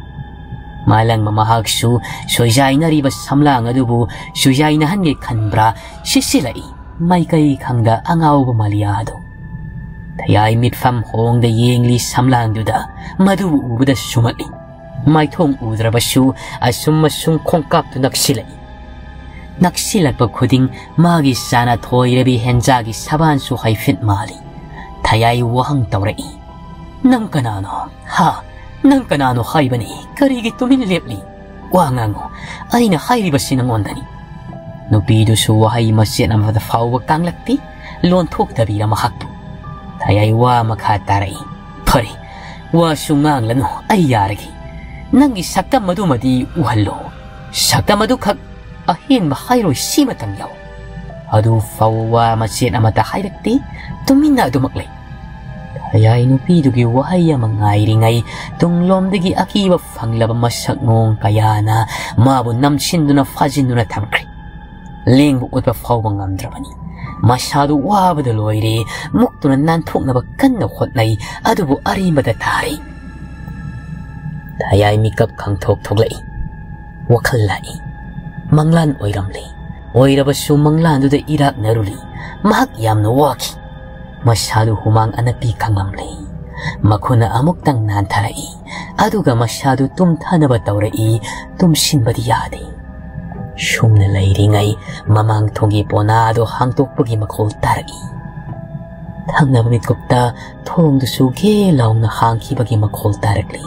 ꯃꯥꯂꯪꯕ ꯃꯍꯥꯛꯁꯨ ꯁꯣꯏꯖꯥꯏꯅꯔꯤꯕ ꯁꯝꯂꯥꯡ ꯑꯗꯨꯕꯨ ꯁꯣꯏꯖꯥꯏꯅꯍꯟꯒꯦ ꯈꯟꯕ꯭ꯔꯥ ꯁꯤꯠꯆꯤꯜꯂꯛꯏ꯫ ꯃꯥꯏꯀꯩ ꯈꯪꯗ ꯑꯉꯥꯎꯕ ꯃꯥꯂꯤꯌꯥꯗꯨ꯫ ꯊꯌꯥꯏ ꯃꯤꯠꯐꯝ ꯍꯣꯡꯗ ꯌꯦꯡꯂꯤ ꯁꯝꯂꯥꯡꯗꯨꯗ꯫ ꯃꯗꯨꯕꯨ ꯎꯕꯗ ꯁꯨꯝꯃꯛꯏ꯫ ꯃꯥꯏꯊꯣꯡ ꯎꯗ꯭ꯔꯕꯁꯨ ꯑꯁꯨꯝ ꯑꯁꯨꯝ ꯈꯣꯡꯀꯥꯞꯇꯨ ꯅꯛꯁꯤꯜꯂꯛꯏ꯫ ꯅꯛꯁꯤꯜꯂꯛꯄ ꯈꯨꯗꯤꯡ ꯃꯥꯒꯤ ꯆꯥꯅ ꯊꯣꯏꯔꯕꯤ ꯍꯦꯟꯖꯥꯒꯤ ꯁꯕꯥꯟꯁꯨ ꯍꯥꯏꯐꯦꯠ ꯃꯥꯜꯂꯤ꯫ ꯊꯌꯥꯏ ꯋꯥꯍꯪ ꯇꯧꯔꯛꯏ꯫ "ꯅꯪ ꯀꯅꯥꯅꯣ? ꯍꯥ? ꯅꯪ ꯀꯅꯥꯅꯣ ꯍꯥꯏꯕꯅꯤ? ꯀꯔꯤꯒꯤ ꯇꯨꯃꯤꯟ ꯂꯦꯞꯂꯤ? ꯋꯥ ꯉꯥꯡꯉꯨ꯫ ꯑꯩꯅ ꯍꯥꯏꯔꯤꯕꯁꯤ ꯅꯉꯣꯟꯗꯅꯤ꯫" ꯅꯨꯄꯤꯗꯨꯁꯨ ꯋꯥꯍꯩ ꯃꯆꯦꯠ ꯑꯃꯗ ꯐꯥꯎꯕ ꯀꯥꯡꯂꯛꯇꯦ, ꯂꯣꯟꯊꯣꯛꯇꯕꯤꯔ ꯃꯍꯥꯛꯄꯨ꯫ ꯊꯌꯥꯏ ꯋꯥ ꯃꯈꯥ ꯇꯥꯔꯛꯏ, "ꯐꯔꯦ, ꯋꯥꯁꯨ ꯉꯥꯡꯂꯅꯨ, ꯑꯩ ꯌꯥꯔꯒꯦ꯫ ꯅꯪꯒꯤ ꯁꯛꯇꯝ ꯑꯗꯨꯃꯗꯤ ꯎꯍꯜꯂꯣ꯫ ꯁꯛꯇꯝ ꯑꯗꯨꯈꯛ, ꯑꯍꯦꯟꯕ ꯍꯥꯏꯔꯣꯏ, ꯁꯤꯃꯇꯪ ꯌꯥꯎ꯫" ꯑꯗꯨ ꯐꯥꯎꯕ ꯋꯥ ꯃꯆꯦꯠ ꯑꯃꯠꯇ ꯍꯥꯏꯔꯛꯇꯦ, ꯇꯨꯃꯤꯟꯅ ꯑꯗꯨꯃꯛ ꯂꯩ꯫ ꯊꯌꯥꯏ ꯅꯨꯄꯤꯗꯨꯒꯤ ꯋꯥꯍꯩ ꯑꯃ ꯉꯥꯏꯔꯤꯉꯩ ꯇꯨꯡꯂꯣꯝꯗꯒꯤ ꯑꯀꯤꯕ ꯐꯪꯂꯕ ꯃꯁꯛ ꯃꯑꯣꯡ ꯀꯌꯥꯅ ꯃꯥꯕꯨ ꯅꯝꯁꯤꯟꯗꯨꯅ ꯐꯥꯖꯤꯟꯗꯨꯅ ꯊꯝꯈ꯭ꯔꯦ꯫ ꯂꯦꯡꯕ ꯑꯣꯠꯄ ꯐꯥꯎꯕ ꯉꯝꯗ꯭ꯔꯕꯅꯤ꯫ ꯃꯁꯥꯗꯨ ꯋꯥꯕꯗ ꯂꯣꯏꯔꯦ꯫ ꯃꯨꯛꯇꯨꯅ ꯅꯥꯟꯊꯣꯛꯅꯕ ꯀꯟꯅ ꯍꯣꯠꯅꯩ, ꯑꯗꯨꯕꯨ ꯑꯔꯦꯝꯕꯗ ꯇꯥꯔꯦ꯫ ꯊꯌꯥꯏ ꯃꯤꯀꯞ ꯈꯪꯊꯣꯛ ꯊꯣꯛꯂꯛꯏ꯫ ꯋꯥꯈꯜ ꯂꯥꯛꯏ꯫ ꯃꯪꯂꯥꯟ ꯑꯣꯏꯔꯝꯂꯦ꯫ ꯑꯣꯏꯔꯕꯁꯨ ꯃꯪꯂꯥꯟꯗꯨꯗ ꯏꯔꯥꯛꯅꯔꯨꯔꯤ꯫ ꯃꯍꯥꯛ ꯌꯥꯝꯅ ꯋꯥꯈꯤ꯫ ꯃꯁꯥꯗꯨ ꯍꯨꯃꯥꯡ ꯑꯅꯞꯄꯤ ꯈꯪꯂꯝꯂꯦ꯫ ꯃꯈꯨꯠꯅ ꯑꯃꯨꯛꯇꯪ ꯅꯥꯟꯊꯔꯛꯏ꯫ ꯑꯗꯨꯒ ꯃꯁꯥꯗꯨ ꯇꯨꯝꯊꯅꯕ ꯇꯧꯔꯛꯏ꯫ ꯇꯨꯝꯁꯤꯟꯕꯗꯤ ꯌꯥꯗꯦ꯫ ꯁꯨꯝꯅ ꯂꯩꯔꯤꯉꯩ ꯃꯃꯥꯡ ꯊꯣꯡꯒꯤ ꯄꯣꯅꯥꯗꯨ ꯍꯥꯡꯗꯣꯛꯄꯒꯤ ꯃꯈꯣꯜ ꯇꯥꯔꯛꯏ꯫ ꯊꯪꯅꯕ ꯃꯤꯠꯀꯨꯞꯇ ꯊꯣꯡꯗꯨꯁꯨ ꯒꯦ ꯂꯥꯎꯅ ꯍꯥꯡꯈꯤꯕꯒꯤ ꯃꯈꯣꯜ ꯇꯥꯔꯛꯂꯤ꯫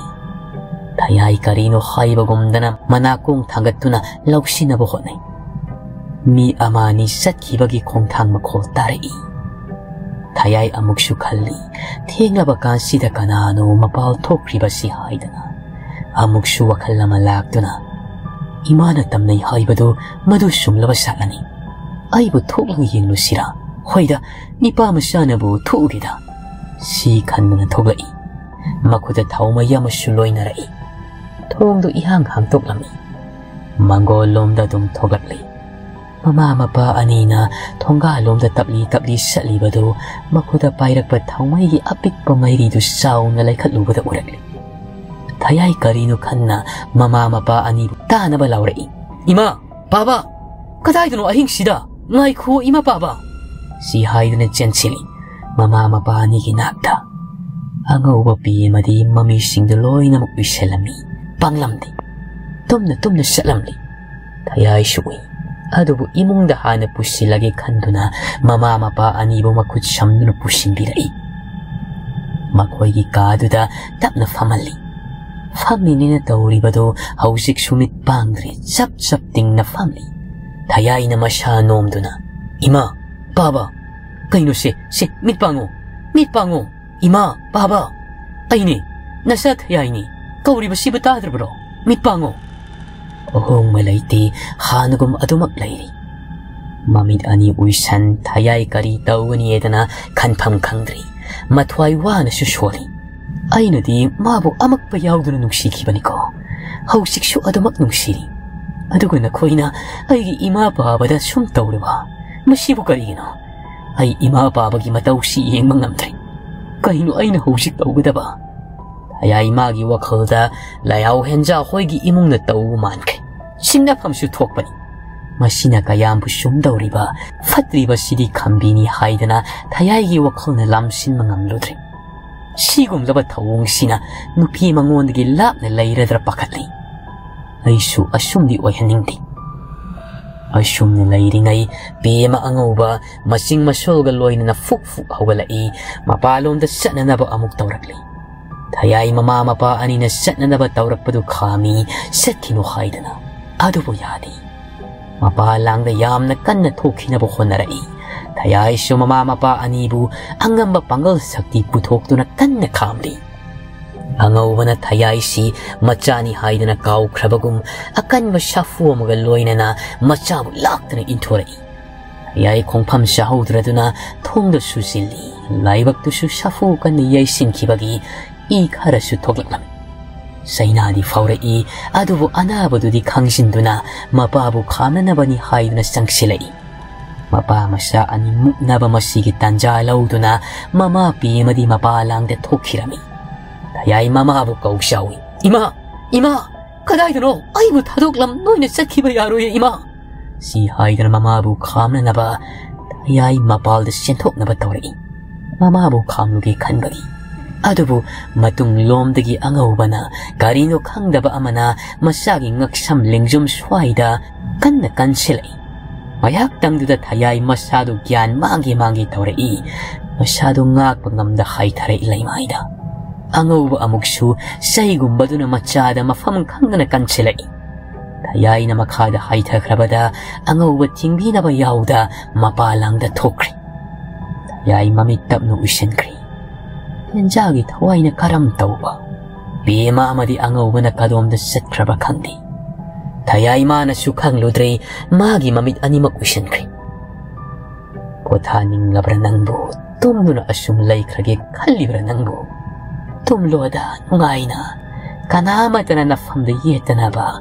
ꯊꯌꯥꯏ ꯀꯔꯤꯅꯣ ꯍꯥꯏꯕꯒꯨꯝꯗꯅ ꯃꯅꯥꯀꯣꯡ ꯊꯥꯡꯒꯠꯇꯨꯅ ꯂꯧꯁꯤꯟꯅꯕ ꯍꯣꯠꯅꯩ꯫ ꯃꯤ ꯑꯃ ꯑꯅꯤ ꯆꯠꯈꯤꯕꯒꯤ ꯈꯣꯡꯊꯥꯡ ꯃꯈꯣꯜ ꯇꯥꯔꯛꯏ꯫ ꯊꯌꯥꯏ ꯑꯃꯨꯛꯁꯨ ꯈꯜꯂꯤ, ꯊꯦꯡꯂꯕ ꯀꯥꯟꯁꯤꯗ ꯀꯅꯥꯅꯣ ꯃꯄꯥꯜ ꯊꯣꯛꯈ꯭ꯔꯤꯕꯁꯤ ꯍꯥꯏꯗꯅ꯫ ꯑꯃꯨꯛꯁꯨ ꯋꯥꯈꯜ ꯑꯃ ꯂꯥꯛꯇꯨꯅ, "ꯏꯃꯥꯅ ꯇꯝꯅꯩ ꯍꯥꯏꯕꯗꯨ ꯃꯗꯨ ꯆꯨꯝꯂꯕ ꯁꯥꯠꯂꯅꯤ꯫ ꯑꯩꯕꯨ ꯊꯣꯛꯂꯒ ꯌꯦꯡꯂꯨꯁꯤꯔꯥ? ꯍꯣꯏꯗ, ꯅꯤꯄꯥ ꯃꯆꯥꯅꯕꯨ ꯊꯣꯛꯎꯒꯦꯗ꯫" ꯁꯤ ꯈꯟꯗꯨꯅ ꯊꯣꯛꯂꯛꯏ꯫ ꯃꯈꯨꯠꯇ ꯊꯥꯎꯃꯩ ꯑꯃꯁꯨ ꯂꯣꯏꯅꯔꯛꯏ꯫ ꯊꯣꯡꯗꯨ ꯏꯍꯥꯡ ꯍꯥꯡꯗꯣꯛꯂꯝꯃꯤ꯫ ꯃꯪꯒꯣꯜ ꯂꯣꯝꯗ ꯑꯗꯨꯝ ꯊꯣꯛꯂꯛꯂꯤ꯫ ꯃꯃꯥ ꯃꯄꯥ ꯑꯅꯤꯅ ꯊꯣꯡꯒꯥꯜꯂꯣꯝꯗ ꯇꯞꯂꯤ ꯇꯞꯂꯤ ꯆꯠꯂꯤꯕꯗꯨ ꯃꯈꯨꯠꯇ ꯄꯥꯏꯔꯛꯄ ꯊꯥꯎꯃꯩꯒꯤ ꯑꯄꯤꯛꯄ ꯃꯩꯔꯤꯗꯨ ꯆꯥꯎꯅ ꯂꯩꯈꯠꯂꯨꯕꯗ ꯎꯔꯛꯂꯤ꯫ ꯊꯌꯥꯏ ꯀꯔꯤꯅꯣ ꯈꯟꯅ ꯃꯃꯥ ꯃꯄꯥ ꯑꯅꯤꯕꯨ ꯇꯥꯅꯕ ꯂꯥꯎꯔꯛꯏ꯫ "ꯏꯃꯥ! ꯄꯥꯕ! ꯀꯗꯥꯏꯗꯅꯣ ꯑꯍꯤꯡꯁꯤꯗ? ꯉꯥꯏꯈꯣ, ꯏꯃꯥ ꯄꯥꯕ!" ꯁꯤ ꯍꯥꯏꯗꯨꯅ ꯆꯦꯟꯁꯤꯜꯂꯤ꯫ ꯃꯃꯥ ꯃꯄꯥ ꯑꯅꯤꯒꯤ ꯅꯥꯛꯇ ꯑꯉꯧꯕ ꯄꯤ ꯑꯃꯗꯤ ꯃꯃꯤꯁꯤꯡꯗꯨ ꯂꯣꯏꯅꯃꯛ ꯎꯏꯁꯜꯂꯝꯃꯤ꯫ ꯄꯥꯡꯂꯝꯗꯦ꯫ ꯇꯨꯝꯅ ꯇꯨꯝꯅ ꯆꯠꯂꯝꯂꯤ꯫ ꯊꯌꯥꯏꯁꯨ ꯎꯏ꯫ ꯑꯗꯨꯕꯨ ꯏꯃꯨꯡꯗ ꯍꯥꯟꯅ ꯄꯨꯁꯤꯜꯂꯒꯦ ꯈꯟꯗꯨꯅ ꯃꯃꯥ ꯃꯄꯥ ꯑꯅꯤꯕꯨ ꯃꯈꯨꯠ ꯁꯝꯗꯨꯅ ꯄꯨꯁꯤꯟꯕꯤꯔꯛꯏ꯫ ꯃꯈꯣꯏꯒꯤ ꯀꯥꯗꯨꯗ ꯇꯞꯅ ꯐꯝꯍꯜꯂꯤ꯫ ꯐꯝꯃꯤꯅꯦꯅ ꯇꯧꯔꯤꯕꯗꯨ ꯍꯧꯖꯤꯛꯁꯨ ꯃꯤꯠ ꯄꯥꯡꯗ꯭ꯔꯦ, ꯆꯞ ꯆꯞ ꯇꯤꯡꯅ ꯐꯝꯂꯤ꯫ ꯊꯌꯥꯏꯅ ꯃꯁꯥ ꯅꯣꯝꯗꯨꯅ, "ꯏꯃꯥ, ꯄꯥꯕ, ꯀꯩꯅꯣ ꯁꯤ? ꯁꯤ, ꯃꯤꯠ ꯄꯥꯡꯉꯣ, ꯃꯤꯠ ꯄꯥꯡꯉꯣ! ꯏꯃꯥ, ꯄꯥꯕ, ꯑꯩꯅꯤ, ꯅꯆꯥ ꯊꯌꯥꯏꯅꯤ꯫ ꯀꯧꯔꯤꯕꯁꯤꯕꯨ ꯇꯥꯗ꯭ꯔꯕ꯭ꯔꯣ? ꯃꯤꯠ ꯄꯥꯡꯉꯣ!" ꯑꯍꯣꯡꯕ ꯂꯩꯇꯦ, ꯍꯥꯟꯅꯒꯨꯝ ꯑꯗꯨꯃꯛ ꯂꯩꯔꯤ꯫ ꯃꯃꯤꯠ ꯑꯅꯤ ꯎꯏꯁꯟ, ꯊꯌꯥꯏ ꯀꯔꯤ ꯇꯧꯒꯅꯤꯗꯅ ꯈꯟꯐꯝ ꯈꯪꯗ꯭ꯔꯤ꯫ ꯃꯊ꯭ꯋꯥꯏ ꯋꯥꯅꯁꯨ ꯁꯣꯜꯂꯤ꯫ ꯑꯩꯅꯗꯤ ꯃꯥꯕꯨ ꯑꯃꯛꯄ ꯌꯥꯎꯗꯅ ꯅꯨꯡꯁꯤꯈꯤꯕꯅꯤꯀꯣ꯫ ꯍꯧꯖꯤꯛꯁꯨ ꯑꯗꯨꯃꯛ ꯅꯨꯡꯁꯤꯔꯤ꯫ ꯑꯗꯨꯒ ꯅꯈꯣꯏꯅ ꯑꯩꯒꯤ ꯏꯃꯥ ꯄꯥꯕꯗ ꯁꯨꯝ ꯇꯧꯔꯤꯕ, ꯃꯁꯤꯕꯨ ꯀꯔꯤꯒꯤꯅꯣ? ꯑꯩ ꯏꯃꯥ ꯄꯥꯕꯒꯤ ꯃꯇꯧꯁꯤ ꯌꯦꯡꯕ ꯉꯝꯗ꯭ꯔꯦ꯫ ꯀꯩꯅꯣ ꯑꯩꯅ ꯍꯧꯖꯤꯛ ꯇꯧꯒꯗꯕ? ꯊꯌꯥꯏ ꯃꯥꯒꯤ ꯋꯥꯈꯜꯗ ꯂꯥꯏꯍꯥꯎ ꯍꯦꯟꯖꯥ ꯍꯣꯏꯒꯤ ꯏꯃꯨꯡꯅ ꯇꯧꯕ ꯃꯥꯟꯈ꯭ꯔꯦ꯫ ꯁꯤꯡꯅꯐꯝꯁꯨ ꯊꯣꯛꯄꯅꯤ꯫ ꯃꯁꯤꯅ ꯀꯌꯥꯝꯕꯨ ꯆꯨꯝꯗꯧꯔꯤꯕ, ꯐꯠꯇ꯭ꯔꯤꯕꯁꯤꯗꯤ ꯈꯝꯕꯤꯅꯤ ꯍꯥꯏꯗꯅ ꯊꯌꯥꯏꯒꯤ ꯋꯥꯈꯜꯅ ꯂꯝꯁꯤꯟꯕ ꯉꯝꯂꯨꯗ꯭ꯔꯦ꯫ ꯁꯤꯒꯨꯝꯂꯕ ꯊꯧꯑꯣꯡꯁꯤꯅ ꯅꯨꯄꯤ ꯃꯉꯣꯟꯗꯒꯤ ꯂꯥꯞꯅ ꯂꯩꯔꯗ꯭ꯔ ꯄꯥꯈꯠꯂꯤ꯫ ꯑꯩꯁꯨ ꯑꯁꯨꯝꯗꯤ ꯑꯣꯏꯍꯟꯅꯤꯡꯗꯦ꯫ ꯑꯁꯨꯝꯅ ꯂꯩꯔꯤꯉꯩ ꯄꯦ ꯑꯃ ꯑꯉꯧꯕ ꯃꯆꯤꯡ ꯃꯁꯣꯜꯒ ꯂꯣꯏꯅꯅ ꯐꯨꯛ ꯐꯨꯛ ꯍꯧꯒꯠꯂꯛꯏ꯫ ꯃꯄꯥꯂꯣꯝꯗ ꯆꯠꯅꯅꯕ ꯑꯃꯨꯛ ꯇꯧꯔꯛꯂꯤ꯫ ꯊꯌꯥꯏ ꯃꯃꯥ ꯃꯄꯥ ꯑꯅꯤꯅ ꯆꯠꯅꯅꯕ ꯇꯧꯔꯛꯄꯗꯨ ꯈꯥꯝꯃꯤ, ꯆꯠꯈꯤꯅꯨ ꯍꯥꯏꯗꯅ꯫ ꯑꯗꯨꯕꯨ ꯌꯥꯗꯦ꯫ ꯃꯄꯥ ꯂꯥꯡꯗ ꯌꯥꯝꯅ ꯀꯟꯅ ꯊꯣꯛꯈꯤꯅꯕ ꯍꯣꯠꯅꯔꯛꯏ꯫ ꯊꯌꯥꯏꯁꯨ ꯃꯃꯥ ꯃꯄꯥ ꯑꯅꯤꯕꯨ ꯑꯉꯝꯕ ꯄꯥꯡꯒꯜ ꯁꯛꯇꯤ ꯄꯨꯊꯣꯛꯇꯨꯅ ꯀꯟꯅ ꯈꯥꯝꯂꯤ꯫ ꯑꯉꯧꯕꯅ ꯊꯌꯥꯏꯁꯤ ꯃꯆꯥꯅꯤ ꯍꯥꯏꯗꯅ ꯀꯥꯎꯈ꯭ꯔꯕꯒꯨꯝ ꯑꯀꯟꯕ ꯁꯥꯐꯨ ꯑꯃꯒ ꯂꯣꯏꯅꯅ ꯃꯆꯥꯕꯨ ꯂꯥꯛꯇꯅ ꯏꯟꯊꯣꯔꯛꯏ꯫ ꯊꯌꯥꯏ ꯈꯣꯡꯐꯝ ꯆꯥꯍꯧꯗ꯭ꯔꯗꯨꯅ ꯊꯣꯡꯗ ꯁꯨꯖꯤꯜꯂꯤ꯫ ꯂꯥꯏꯕꯛꯇꯨꯁꯨ ꯁꯥꯐꯨ ꯀꯟꯅ ꯌꯩꯁꯤꯟꯈꯤꯕꯒꯤ ꯏ ꯈꯔꯁꯨ ꯊꯣꯛꯂꯛꯂꯝꯃꯤ꯫ ꯆꯩꯅꯥꯗꯤ ꯐꯥꯎꯔꯛꯏ, ꯑꯗꯨꯕꯨ ꯑꯅꯥꯕꯗꯨꯗꯤ ꯈꯪꯖꯤꯟꯗꯨꯅ ꯃꯄꯥꯕꯨ ꯈꯥꯝꯅꯅꯕꯅꯤ ꯍꯥꯏꯗꯨꯅ ꯆꯪꯁꯤꯜꯂꯛꯏ꯫ ꯃꯄꯥ ꯃꯆꯥ ꯑꯅꯤ ꯃꯨꯛꯅꯕ ꯃꯁꯤꯒꯤ ꯇꯥꯟꯖꯥ ꯂꯧꯗꯨꯅ ꯃꯃꯥ ꯄꯦ ꯑꯃꯗꯤ ꯃꯄꯥ ꯂꯥꯡꯗ ꯊꯣꯛꯈꯤꯔꯝꯃꯤ꯫ ꯊꯌꯥꯏ ꯃꯃꯥꯕꯨ ꯀꯧ ꯆꯥꯎꯏ꯫ "ꯏꯃꯥ! ꯏꯃꯥ! ꯀꯗꯥꯏꯗꯅꯣ? ꯑꯩꯕꯨ ꯊꯥꯗꯣꯛꯂꯝ, ꯅꯣꯏꯅ ꯆꯠꯈꯤꯕ ꯌꯥꯔꯣꯏꯌꯦ, ꯏꯃꯥ!" ꯁꯤ ꯍꯥꯏꯗꯅ ꯃꯃꯥꯕꯨ ꯈꯥꯝꯅꯅꯕ ꯊꯌꯥꯏ ꯃꯄꯥꯜꯗ ꯆꯦꯟꯊꯣꯛꯅꯕ ꯇꯧꯔꯛꯏ꯫ ꯃꯃꯥꯕꯨ ꯈꯥꯝꯂꯨꯒꯦ ꯈꯟꯕꯒꯤ꯫ ꯑꯗꯨꯕꯨ ꯃꯇꯨꯡ ꯂꯣꯝꯗꯒꯤ ꯑꯉꯧꯕꯅ ꯀꯔꯤꯅꯣ ꯈꯪꯗꯕ ꯑꯃꯅ ꯃꯆꯥꯒꯤ ꯉꯛꯁꯝ ꯂꯦꯡꯖꯨꯝ ꯁ꯭ꯋꯥꯏꯗ ꯀꯟꯅ ꯀꯟꯁꯤꯜꯂꯛꯏ꯫ ꯉꯥꯏꯍꯥꯛꯇꯪꯗꯨꯗ ꯊꯌꯥꯏ ꯃꯁꯥꯗꯨ ꯒ꯭ꯌꯥꯟ ꯃꯥꯡꯒꯦ ꯃꯥꯡꯒꯦ ꯇꯧꯔꯛꯏ꯫ ꯃꯁꯥꯗꯨ ꯉꯥꯛꯄ ꯉꯝꯗ ꯍꯥꯏꯊꯔꯛꯏ ꯂꯩꯃꯥꯏꯗ꯫ ꯑꯉꯧꯕ ꯑꯃꯨꯛꯁꯨ ꯆꯩꯒꯨꯝꯕꯗꯨꯅ ꯃꯆꯥꯗ ꯃꯐꯝ ꯈꯪꯗꯅ ꯀꯟꯁꯤꯜꯂꯛꯏ꯫ ꯊꯌꯥꯏꯅ ꯃꯈꯥꯗ ꯍꯥꯏꯊꯈ꯭ꯔꯕꯗ ꯑꯉꯧꯕ ꯊꯤꯡꯕꯤꯅꯕ ꯌꯥꯎꯗ ꯃꯄꯥꯂꯥꯡꯗ ꯊꯣꯛꯈ꯭ꯔꯦ꯫ ꯊꯌꯥꯏ ꯃꯃꯤꯠ ꯇꯞꯅ ꯎꯏꯁꯤꯟꯈ꯭ꯔꯦ꯫ ꯍꯦꯟꯖꯥꯒꯤ ꯊꯋꯥꯏꯅ ꯀꯔꯝ ꯇꯧꯕ? ꯕꯦꯝꯃ ꯑꯃꯗꯤ ꯑꯉꯧꯕꯅ ꯀꯗꯣꯝꯗ ꯆꯠꯈ꯭ꯔꯕ ꯈꯪꯗꯦ꯫ ꯊꯌꯥꯏ ꯃꯥꯅꯁꯨ ꯈꯪꯂꯨꯗ꯭ꯔꯦ, ꯃꯥꯒꯤ ꯃꯃꯤꯠ ꯑꯅꯤꯃꯛ ꯎꯏꯁꯤꯟꯈ꯭ꯔꯦ꯫ ꯄꯣꯊꯥꯅꯤꯡꯂꯕ꯭ꯔꯥ ꯅꯪꯕꯨ? ꯇꯨꯝꯗꯨꯅ ꯑꯁꯨꯝ ꯂꯩꯈ꯭ꯔꯒꯦ ꯈꯜꯂꯤꯕ꯭ꯔꯥ ꯅꯪꯕꯨ? ꯇꯨꯝꯂꯣꯗ ꯅꯨꯡꯉꯥꯏꯅ, ꯀꯅꯥ ꯑꯃꯠꯇꯅ ꯅꯐꯝꯗ ꯌꯦꯠꯇꯅꯕ꯫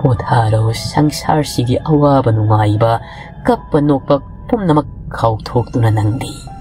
ꯄꯣꯊꯥꯔꯣ, ꯁꯪꯁꯥꯔꯁꯤꯒꯤ ꯑꯋꯥꯕ ꯅꯨꯡꯉꯥꯏꯕ, ꯀꯞꯄ ꯅꯣꯛꯄ ꯄꯨꯝꯅꯃꯛ ꯀꯥꯎꯊꯣꯛꯇꯨꯅ ꯅꯪꯗꯤ꯫